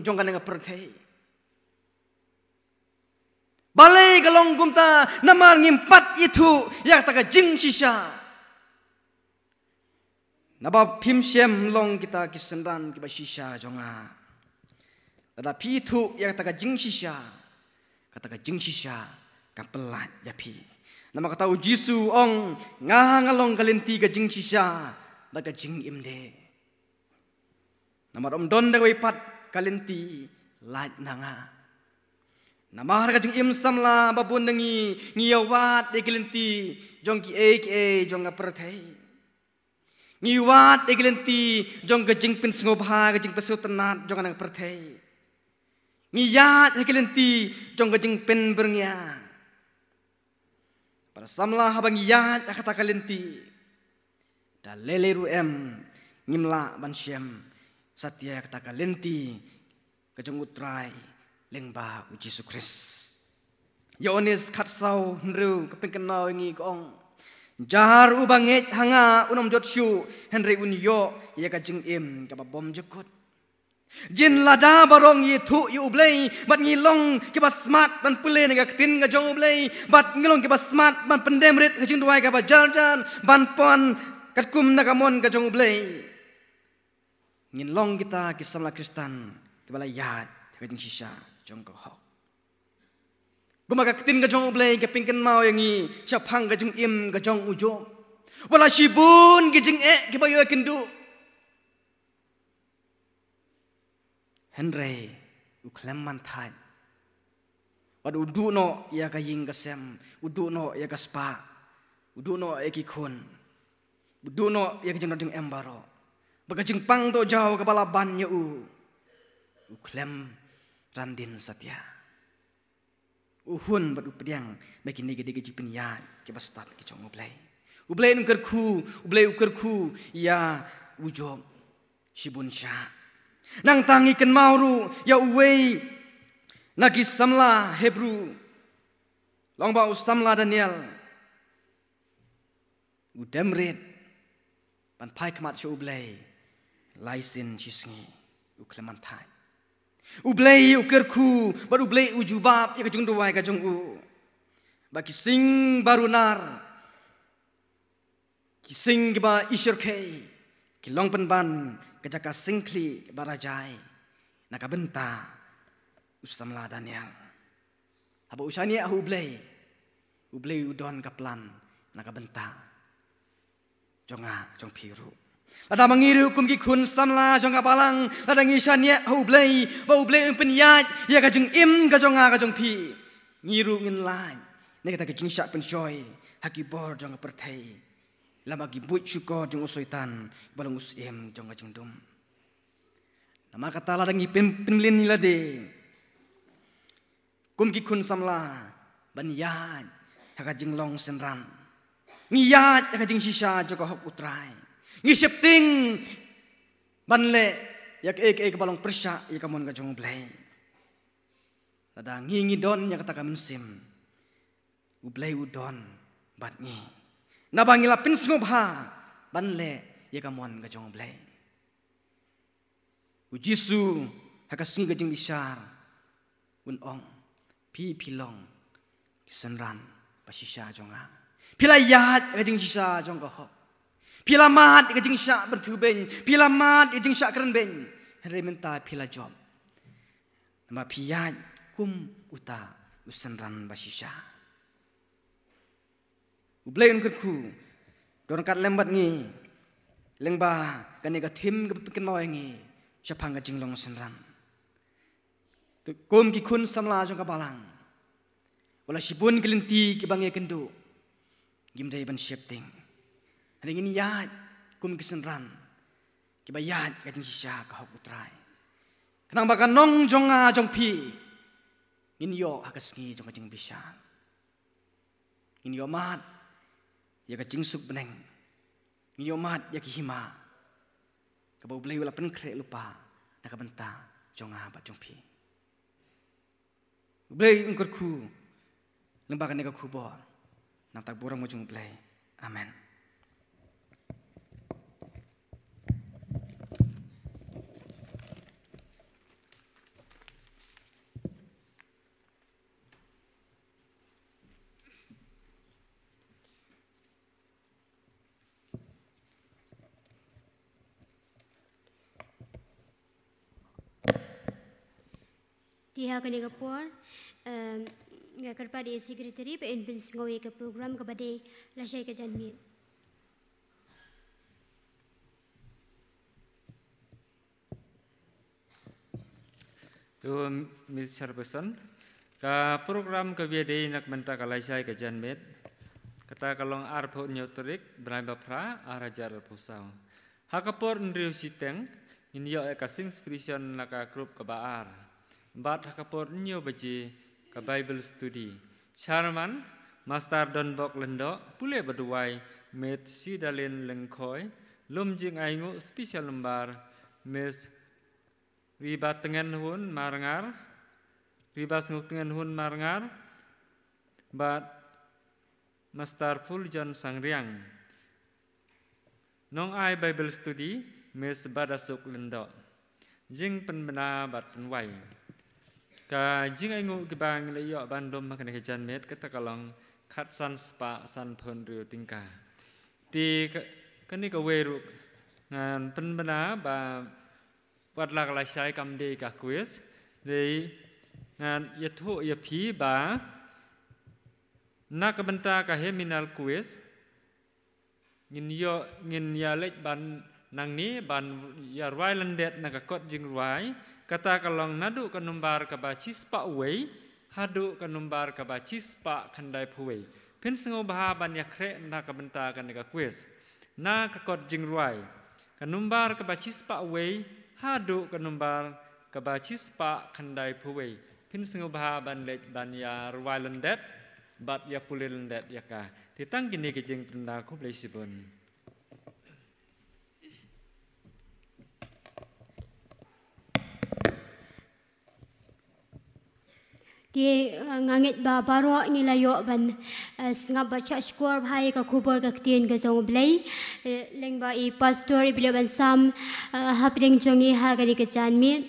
jong ka nang ka pyrthei. Balei ka long kumta? Namar ngim pat ithuh ïa kata ka jingshisha. Naba phim shym long kita ki synran kiba shisha jong nga. Lada phi ithuh ïa kata ka jingshisha, kata ka jingshisha kan pyllait ïa phi. Namar kata U Jisu u ong, nga nga long ka lynti, ka jingshisha bad ka jingim de. Namar ym don da kawei pat ka lynti lait na nga. Namar ka jingim samla ba bun na ngi ngi ïawad ïa ki lynti jong kiei kiei jong ka pyrthei. Ngi wad ïa ki lynti jong ka jingpynsngewbha, ka jingpynsngewtynnat jong ka nang pyrthei. Ngi ïaid ïa ki lynti jong ka jingpynbyrngia. Para samla, haba ngi ïaid ha kata ka lynti, da lei lei ruh em ngim lah ban shem satia kata ka lynti ka jong U Trai lyngba U Jisu Khrist. Ïoannis khatsaw hynriew ka pynkynmaw ïa ngi, ka ong, jar uba ngeit ha nga un ym jot shuh, hynrei un ïoh ïa ka jingim kaba bymjukut. Jin lada baroh ngi ithuh ïa U Blei bad ngi long kiba smat ban pule na ka ktien ka jong U Blei bad ngi long kiba smat ban pyndem rit ka jingduwai kaba jar jar ban pan katkum na ka mon ka jong U Blei, ngin long kita ki samla Khristan kiba la ïaid ha ka jingshisha jong ka hok. Kumba ka ktien ka jong U Blei ka pynkynmaw ïa ngi shaphang ka jingim ka jong u Job, wat la shibun ki jingeh kiba u ïakynduh, hynrei u khlem man thait. Wat u duh noh ïa ka ïing ka sem, u duh noh ïa ka spah, u duh noh ïa ki khun, u duh noh ïa ka jingdon jingem baroh, bad ka jingpang dohjaw kaba la ban ïa u, u khlem ran dien satia. U hun bad u pdiang ba kine ki dei ki jingpynïaid kiba stad ki jong U Blei. U Blei un kyrkhu, U Blei u kyrkhu ïa u Job shibun shah. Nangta ngi kynmaw ruh ïa uwei na ki samla Hebru, long ba u samla Daniel, u dem rit ban phai khmat sha U Blei lai sien shi sngi, u khlem man thait. U Blei u kyrkhu bad U Blei u jubab ïa ka jingduwai ka jong u. Ba ki sing barunar, ki sing kiba ishyrkhei, ki long pynban ka jaka sing khlieh ba rajai na ka bynta u samla Daniel. Haba u shaniah ha U Blei, U Blei u don ka plan na ka bynta jong nga jong phi ruh. Lada ma ngi ruh kum ki khun samla jong ka balang, lada ngi shaniah ha U Blei ba U Blei un pynïaid ïa ka jingim ka jong nga ka jong phi, ngi ruh ngin lait na kita ki jingshah pynshoi ha ki bor jong ka pyrthei, lem bad ki buit shukor jong u Soitan ba long u syiem jong ka jingdum. Namar kata lada ngi pyn, pynmlien ïa lade kum ki khun samla ban ïaid ha ka jinglong synran, ngi ïaid ha ka jingshisha jong ka hok U Trai, ngi sheptieng ban leh ïa kaei kaei kaba long pyrshah ïa ka mon ka jong U Blei. Lada ngi ngi don ïa kata ka mynsiem, U Blei u don bad ngi. Naba ngi la pynsngewbha ban leh ïa ka mon ka jong U Blei. U Jisu ha ka sngi ka jingbishar un ong, phi phi long ki synran ba shisha jong nga. Phi la ïaid ka jingshisha jong ka hok. Phi la mad ka jingshah bynthiew beiñ, phi la mad ka jingshah kren beiñ. Hynrei mynta phi la jop. Namar phi ïaid kum uta u synran ba shisha. U Blei un kyrkhu, don ryngkat lem bad ngi lyngba kane ka thim kaba pynkynmaw ïa ngi shaphang ka jinglong synran. Te kum ki khun samla jong ka balang, wat la shibun ki lynti kiba ngi ïakynduh, ngim dei ban sheptieng. Hynrei ngin ïaid kum ki synran kiba ïaid ka jingshisha ka hok U Trai. Khnang ba ka nong jong nga jong phi ngin ïoh ha ka sngi jong ka jingbishar. Ngin ïoh mad ïa ka jingsuk bneng. Ngin ïoh mad ïa ki hima kaba U Blei u la pynkhreh lypa na ka bynta jong nga bad jong phi. U Blei un kyrkhu lyngba kane ka khubor. Nangta ka burom ka jong U Blei. Amen. Te ha kane ka por, em, nga kyrpad ïa i secretary ba in pynsngew ïa ka program kaba dei lashai ka janmiet. To, Miss Chairperson, ka program kaba ïadei na ka bynta ka lashai ka janmiet, kata ka long arphew hynñiew tarik bnai ba phra, ar hajar arphew saw. Ha ka por hynriew shiteng ngin ïoh ïa ka sing spirition na ka group kaba ar. Bad ha ka por hynñiew baje ka Bible study. Chairman, Master Donbok Lyngdoh, pule bad duwai, Miss Sidalin Lyngkhoi, lum jingainguh special number, Miss Ribatngenhun Marngar, Ribasngewtngenhun Marngar, bad Master Fuljon Sangriang. Nongai Bible study, Miss Badasuk Lyngdoh. Jingpynbna bad pynwai. Ka jingainguh kiba ngi la ïoh ban lum ha kane ka janmiet kata ka long khatsan spah sanphew hynriew tyngka. Te ka, kane kawei ruh ngan pynbna ba wat la ka lashai kam dei ka quiz, dei ngan ïathuh ïa phi ba na ka bynta ka hymnal quiz, ngin ïoh, ngin ïa leit ban nangne ban ïa rwai lyndet na ka kot jingrwai, kata ka long naduh ka number kaba shispah wei haduh ka number kaba shispah khyndaiphew wei. Phin sngewbha ban ïa khreh na ka bynta kane ka quiz. Na ka kot jingrwai, ka number kaba shispah wei haduh ka number kaba shispah khyndaiphew wei. Phin sngewbha ban leit ban ïa rwai lyndet bad ïa pule lyndet ïa ka. Te tang kine ki jingpynbna, khublei shibun. Te, eh, nga ngeit ba baroh ngi la ïoh ban, eh, sngap bad shah shkor bha ïa ka khubor ka ktien ka jong U Blei, eh, lyngba i pastor iba la ïoh ban sam, eh, hapdeng jong ngi ha kane ka janmiet.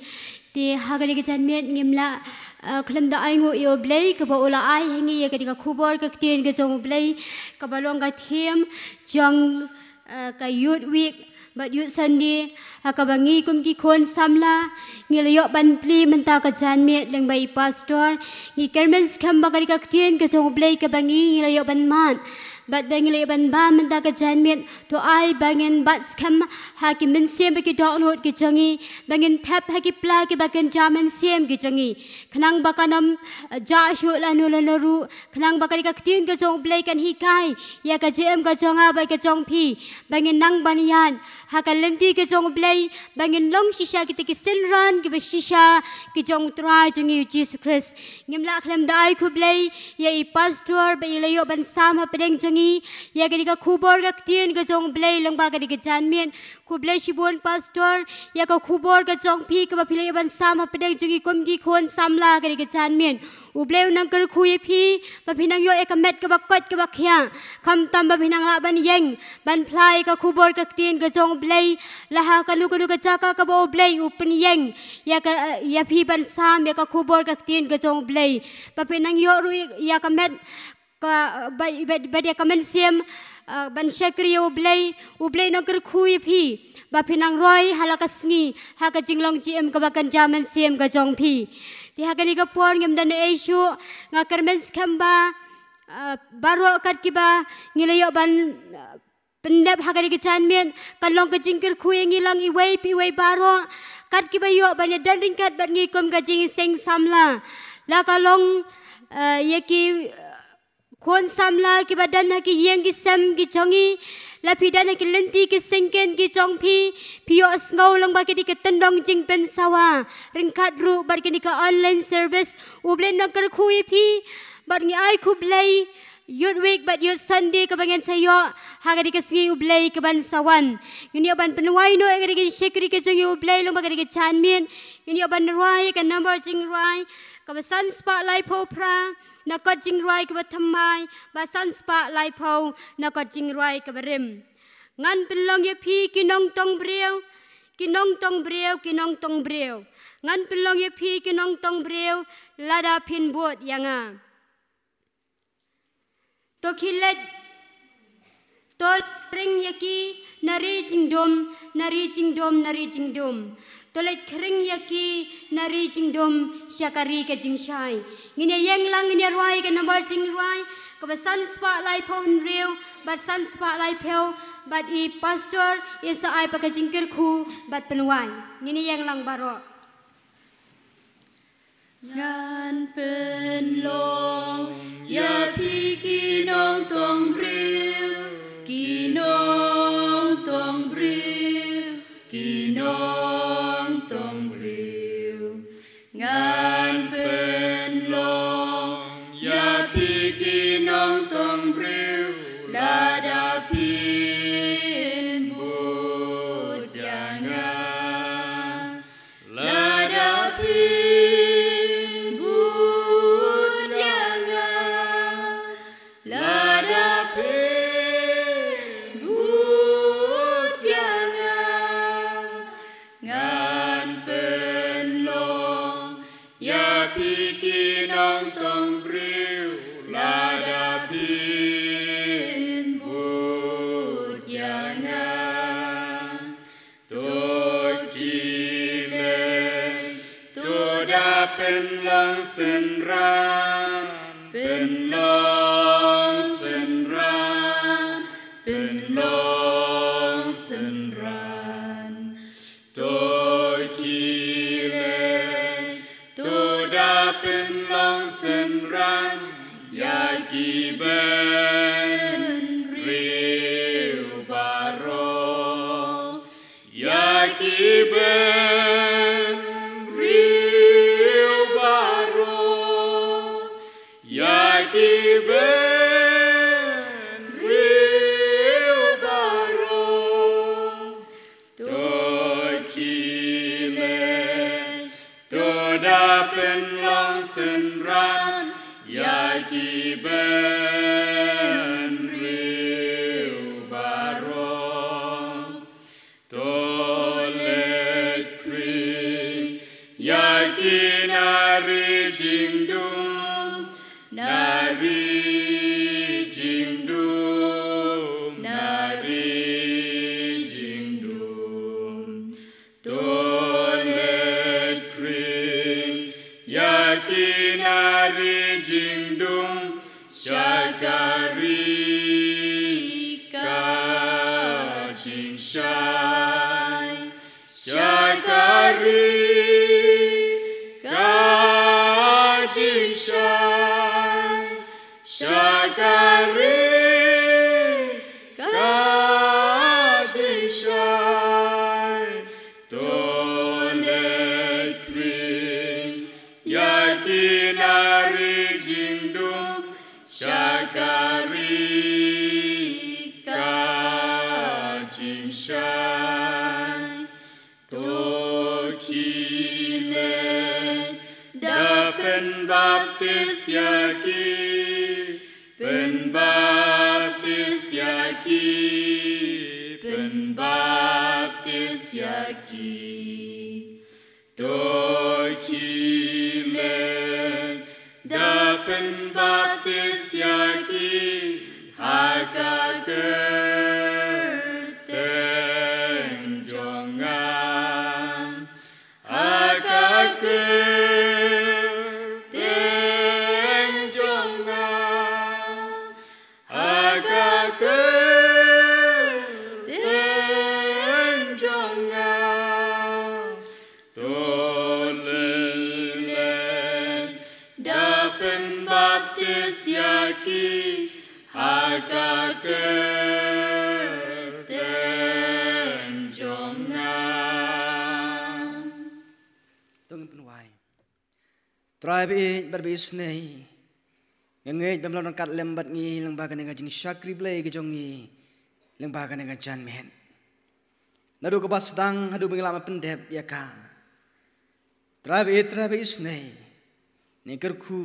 Te ha kane ka janmiet ngim lah, eh, khlem da ainguh ïa U Blei kaba u la ai ha ngi ïa kane ka khubor ka ktien ka jong U Blei kaba long ka theme jong, eh, ka Youth Week bad Youth Sunday, ha kaba ngi kum ki khun samla ngi la ïoh ban plie mynta ka janmiet lyngba i pastor. Ngi kyrmen skhem ba kane ka ktien ka jong U Blei kaba ngi, ngi la ïoh ban mad bad ba ngi la ïoh ban bam mynta ka janmiet, to ai ba ngin bat skhem ha ki mynsiem bad ki dohnud ki jong ngi, ba ngin thep ha ki pla kiba kynja mynsiem ki jong ngi, khnang ba kan ym, eh, jah shuh lano lano ruh, khnang ba kane ka ktien ka jong U Blei kan hikai ïa ka jingim ka jong nga bad ka jong phi, ba ngin nang ban ïaid ha ka lynti ka jong U Blei, ba ngin long shisha kita ki synran kiba shisha ki jong U Trai jong ngi U Jisu Khrist. Ngim lah khlem da ai khublei ïa i pastor ba i la ïoh ban sam hapdeng jong ngi. ïa kane ka khubor ka ktien ka jong U Blei lyngba kane ka janmiet. Khublei shibun Pastor ïa ka khubor ka jong phi kaba phi la ïa ban sam hapdeng jong ngi kum ki khun samla kane ka janmiet. U Blei un nang kyrkhu ïa phi ba phi nang ïoh ïa ka met kaba koit kaba khiah, khamtam ba phi nang lah ban ïeng ban phla ïa ka khubor ka ktien ka jong U Blei. La ha kano kano ka jaka kaba U Blei u pynïeng ïa ka, ïa phi ban sam ïa ka khubor ka ktien ka jong U Blei, ba phi nang ïoh ruh ïa ka met ka, ba, ba, ba ïa ka mynsiem, ah, ban shakri ïa U Blei. U Blei un nang kyrkhu ïa phi ba phi nang roi ha la ka sngi ha ka jinglong jingim kaba kynja mynsiem ka jong phi. Te ha kane ka por ngim da ïeh shuh, nga kyrmen skhem ba, ah, baroh kat kiba ngi la ïoh ban, ah, pyndep ha kane ka janmiet, kan long ka jingkyrkhu ïa ngi lang iwei pa iwei baroh kat kiba ïoh ban ïa don ryngkat bad ngi kum ka jingïaseng samla. La ka long, ah, ïa ki, ah, khun samla kiba don ha ki ïing ki sem ki jong ngi, la phi don ha ki lynti ki syngkien ki jong phi, phi ïohsngew lyngba kane ka tyndong jingpynsawa ryngkat ruh bad kane ka online service. U Blei un nang kyrkhu ïa phi bad ngi ai khublei Youth Week bad Youth Sunday kaba ngin sa ïoh ha kane ka sngi U Blei kaban sa wan. Ngin ïoh ban pynwai noh ïa kane ka jingshakri ka jong ngi ïa U Blei lyngba kane ka janmiet. Ngin ïoh ban rwai ïa ka number jingrwai kaba san spah laiphew phra, na kot jingrwai kaba thymmai ba san spah laiphew, na kot jingrwai kaba rim. Ngan pynlong ïa phi ki nongtong briew, ki nongtong briew, ki nongtong briew. Ngan pynlong ïa phi ki nongtong briew lada phin bud ïa nga. To khie leit, to khring ïa ki na ri jingdum, na ri jingdum, na ri jingdum. To leit khring ïa ki na ri jingdum sha ka ri ka jingshai. Ngin ïa ïeng lang, ngin ïa rwai ka number jingrwai kaba san spah laiphew hynriew bad san spah laiphew, bad i pastor in sa ai pat ka jingkyrkhu bad pynwai. Ngin ïa ïeng lang baroh. Ngan pynlong ïa phi ki nongtong briew, ki nongtong briew, ki nongtong briew. Ngan pynlong ïa phi ki nongtong briew lada phin bud ïa nga. Lada phin bud ïa nga, lada phin bud ïa nga, ngan pynlong ïa phi ki nongtong briew lada phin bud ïa nga. To khie leit, to da pynlong synran, pynlong synran, pynlong synran. To khie leit, to da pynlong synran ïa ki bynriew baroh. Ïa ki bynriew baroh, ïa ki bynriew baroh. To khie leit, to da pynlong synran ïa ki bynriew baroh. To leit khring ïa ki na ri jingdum, na ri jingdum, na ri jingdum. To leit khring ïa ki na ri jingdum, sha ka ri ka jingshai, sha ka ri ka jingshai. Ki leh da pynbaptis ïa ki, pynbaptis ïa ki, pynbaptis ïa ki. To ki leh da pynbaptis ïa ki ha ka kyrteng jong nga. Ha ka kyrteng jong nga. Ha ka kyrteng jong nga. To ki leh da pynbaptis ïa ki ha ka kyrteng jong nga. To ngin pynwai. Trai ba ïeit bad ba isynei, nga ngeit ba me la don ryngkat lem bad ngi lyngba kane ka jingshakri Blei ka jong ngi, lyngba kane ka janmiet. Naduh kaba sdang haduh ba ngi lah ban pyndep ïa ka. Trai ba ïeit, Trai ba isynei, ngi kyrkhu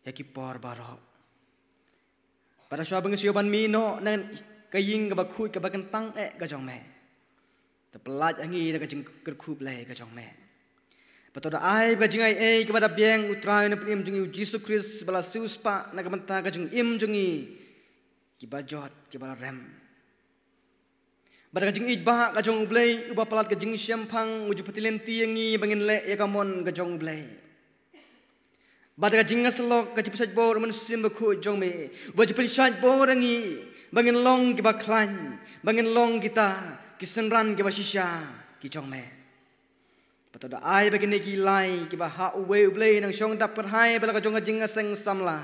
ïa ki por baroh. Bad hashwa ba ngi shu ïa ban mih noh na ka ïing kaba khuid kaba kyntang eh ka jong me, to pyllait ha ngi da ka jingkyrkhu Blei ka jong me. Bad to da ai ba ka jingaiei kaba da biang U Trai Nongpynim jong ngi U Jisu Khrist ba la siewspah na ka bynta ka jingim jong ngi kiba jot kiba la rem. Bad ka jingïeit ba ka jong U Blei uba palat ka jingshemphang, u ju pynthikna ïa ngi ba ngin leh ïa ka mon ka jong U Blei. Bad ka jingïasyllok ka jingpynshait bor U Mynsiem Bakhuid jong me, uba ju pynshait bor ïa ngi ba ngin long kiba khlaiñ, ba ngin long kita ki synran kiba shisha ki jong me. Bad to da ai ba kine ki lai kiba ha uwei U Blei nang shong dap kyrhai ba la ka jong ka jingïaseng samla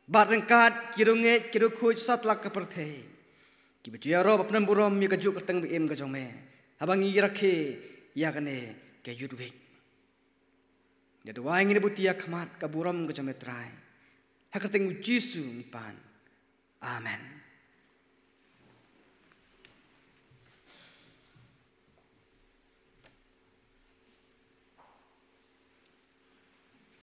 bad ryngkat ki riewngeit ki riewkhuid satlak ka pyrthei, kiba ju ïaroh bad pynburom ïa ka juk kyrteng ba im ka jong me, haba ngi rakhe ïa kane ka Youth Week. Ïa duwai ngi ngi buti ïa khmat ka burom ka jong me Trai. Ha ka kyrteng U Jisu ngi pan. Amen.